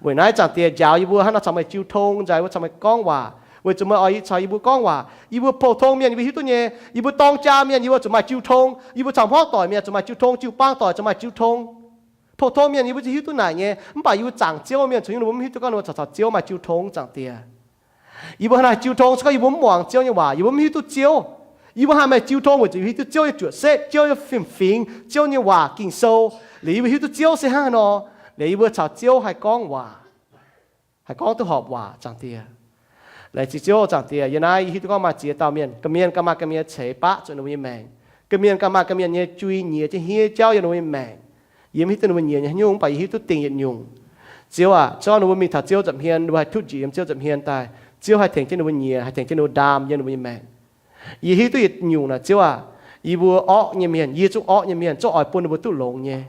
Weic naaiv Zaangc Diex njaaux yie mbuo hnangv nor caux meih jiu tong, njaaux yie mbuo caux meih gorngv waac, weic zuqc meih oix caux yie mbuo gorngv waac. Yie mbuo pou-tong mienh yie mbuo hiuv duqv nyei, yie mbuo dorng jaa mienh yie mbuo zuqc maaih jiu tong, yie mbuo caux hmuangv doic mienh zuqc maaih jiu tong, jiu-baang doic zuqc maaih jiu tong. Pou-tong mienh yie mbuo hiuv duqv naaic nyei, mv baac yie mbuo zaangc Ziouv mienh caux ninh mbuo mv hiuv duqv gorngv ninh mbuo caux, caux Ziouv maaih jiu tong, Zaangc Diex. Yie mbuo haaix nor jiu tong se gorngv yie mbuo mv muangx Ziouv nyei waac, yie mbuo mv hiuv duqv Ziouv. Yie mbuo haih maaih jiu tong weic zuqc yie mbuo hiuv duqv Ziouv nyei juoqc setv, Ziouv nyei fiem-fingx, Ziouv nyei waac Ging-Sou. Liuz yie mbuo hiuv duqv Ziouv se hnangv haaix nor, liuz yie mbuo caux Ziouv haih gorngv waac, haih gorngv duqv horpc waac, Zaangc Diex. Laengz zingh Ziouv, Zaangc Diex. Yiem naaiv yie hiuv duqv gorngv maaih ziex dauh mienh, ga'mienh ganh maaih ga'mienh nyei ceix baqv zuqc ninh mbuo nyei maengc. Ga'mienh ganh maaih ga'mienh nyei jui nyiex jienv hniev jauv yiem ninh mbuo nyei maengc. Yie mv hiuv duqv ninh mbuo nyiex nyei haaix nyungc, mv baac yie hiuv duqv dingh yietc nyungc. Ziouv aac, se gorngv ninh mbuo mingh taux Ziouv nza'hmien, ninh mbuo haih tutv njiec yiem Ziouv nza'hmien daaih, Ziouv haih tengx jienv ninh mbuo nyiex, haih tengx jienv ninh mbuo ndaam yiem ninh mbuo nyei maengc. Yie hiuv duqv yietc nyungc naaic, Ziouv aac, yie mbuo orqv nyei mienh, yie zungv orqv nyei mienh, zungv oix bun ninh mbuo duqv longx nyei.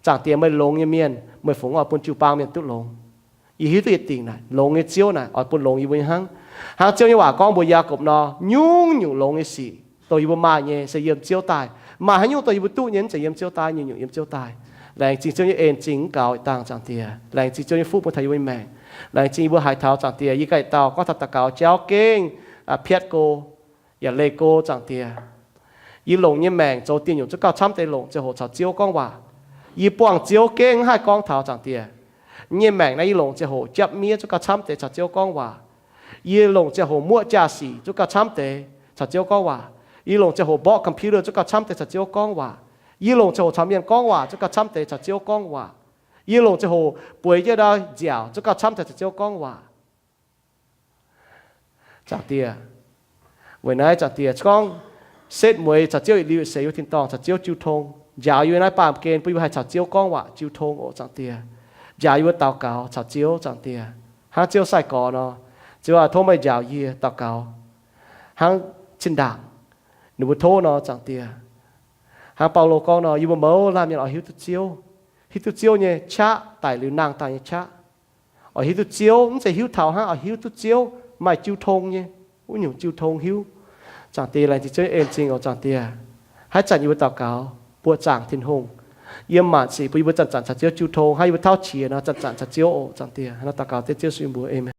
Zaangc Diex, meih longx nyei mienh, meih fungx oix bun jiu-baang mienh duqv longx. Yie hiuv duqv yietc dingc naaic, longx nyei Ziouv naaic oix bun longx yie mbuo nyei hnangv. Hnangv Ziouv nyei waac gorngv mbuox Yaagorpc nor, nyungc-nyungc longx nyei sic dongh yie mbuo maaih nyei se yiem Ziouv daaih. Maaih haaix nyungc dongh yie mbuo duqv nyei mv zeiz yiem Ziouv daaih, nyungc-nyungc yiem Ziouv daaih. Laengz zingh Ziouv nyei en-zingh mv gaux dangh, Zaangc Diex. Laengz zingh Ziouv nyei fuqv bun taux yie mbuo nyei maengc. Laengz zingh yie mbuo haiz taux, Zaangc Diex, yie ganh dauh gorngv taux daux gaux jauv gengh piatv go, yaac leih go, Zaangc Diex. Yie longc nyei maengc zoux dieh nyungc zungv gauh camv deix longc ziangh hoc caux Ziouv gorngv waac. Yie buangh Ziouv gengh mv haih gorngv taux, Zaangc Diex. Yie nyei maengc naaiv yie longc ziangh hoc japv miev zungv gauh camv deix caux Ziouv gorngv waac. Yie longc ziangh hoc muoqv jaa-sic zungv gauh camv deix caux Ziouv gorngv waac. Yie longc ziangh hoc mborqv computer zungv gauh camv deix caux Ziouv gorngv waac. Yie longc ziangh hoc caux mienh gorngv waac zungv gauh camv deix caux Ziouv gorngv waac. Yie longc ziangh hoc bueix jienv ndau nziaauc zungv gauh camv deix caux Ziouv gorngv waac. Zaangc Diex, weic naaiv Zaangc Diex gorngv setv mueiz caux Ziouv yietc liuz seix yie tin-dorngh caux Ziouv jiu tong, njaaux yie naaiv baamh gen bun yie haih caux Ziouv gorngv waac jiu tong oc, Zaangc Diex. Njaaux yie mbuo daux gaux caux Ziouv, Zaangc Diex. Hnangv Ziouv sai-gorx nor, Ziouv aac, tov meih njaaux yie daux gaux hnangv zinh ndaangc ninh mbuo tov nor, Zaangc Diex. Hnangv Baulo gorngv nor, yie mbuo mouz laanh mienh oix hiuv duqv Ziouv, hiuv duqv Ziouv nyei qaqv daic liuz nangh daaih nyei qaqv. Oix hiuv duqv Ziouv, mv zeiz hiuv taux hnangv, oix hiuv duqv Ziouv, maaih jiu tong nyei, wuov nyungc jiu tong hiuv. Zaangc Diex, laengz zingh Ziouv nyei en-zingh oc, Zaangc Diex. Haaix zanc yie mbuo daux gaux, buoqc zaangc Tin-Hungh, yiem maanc sic bun yie mbuo zanc-zanc caux Ziouv jiu tong, hnangv yie mbuo tauv qiex nor zanc-zanc caux Ziouv oc, Zaangc Diex. Hnangv naaiv daux gaux dengv Ziouv Yesu nyei mbuox, aamen.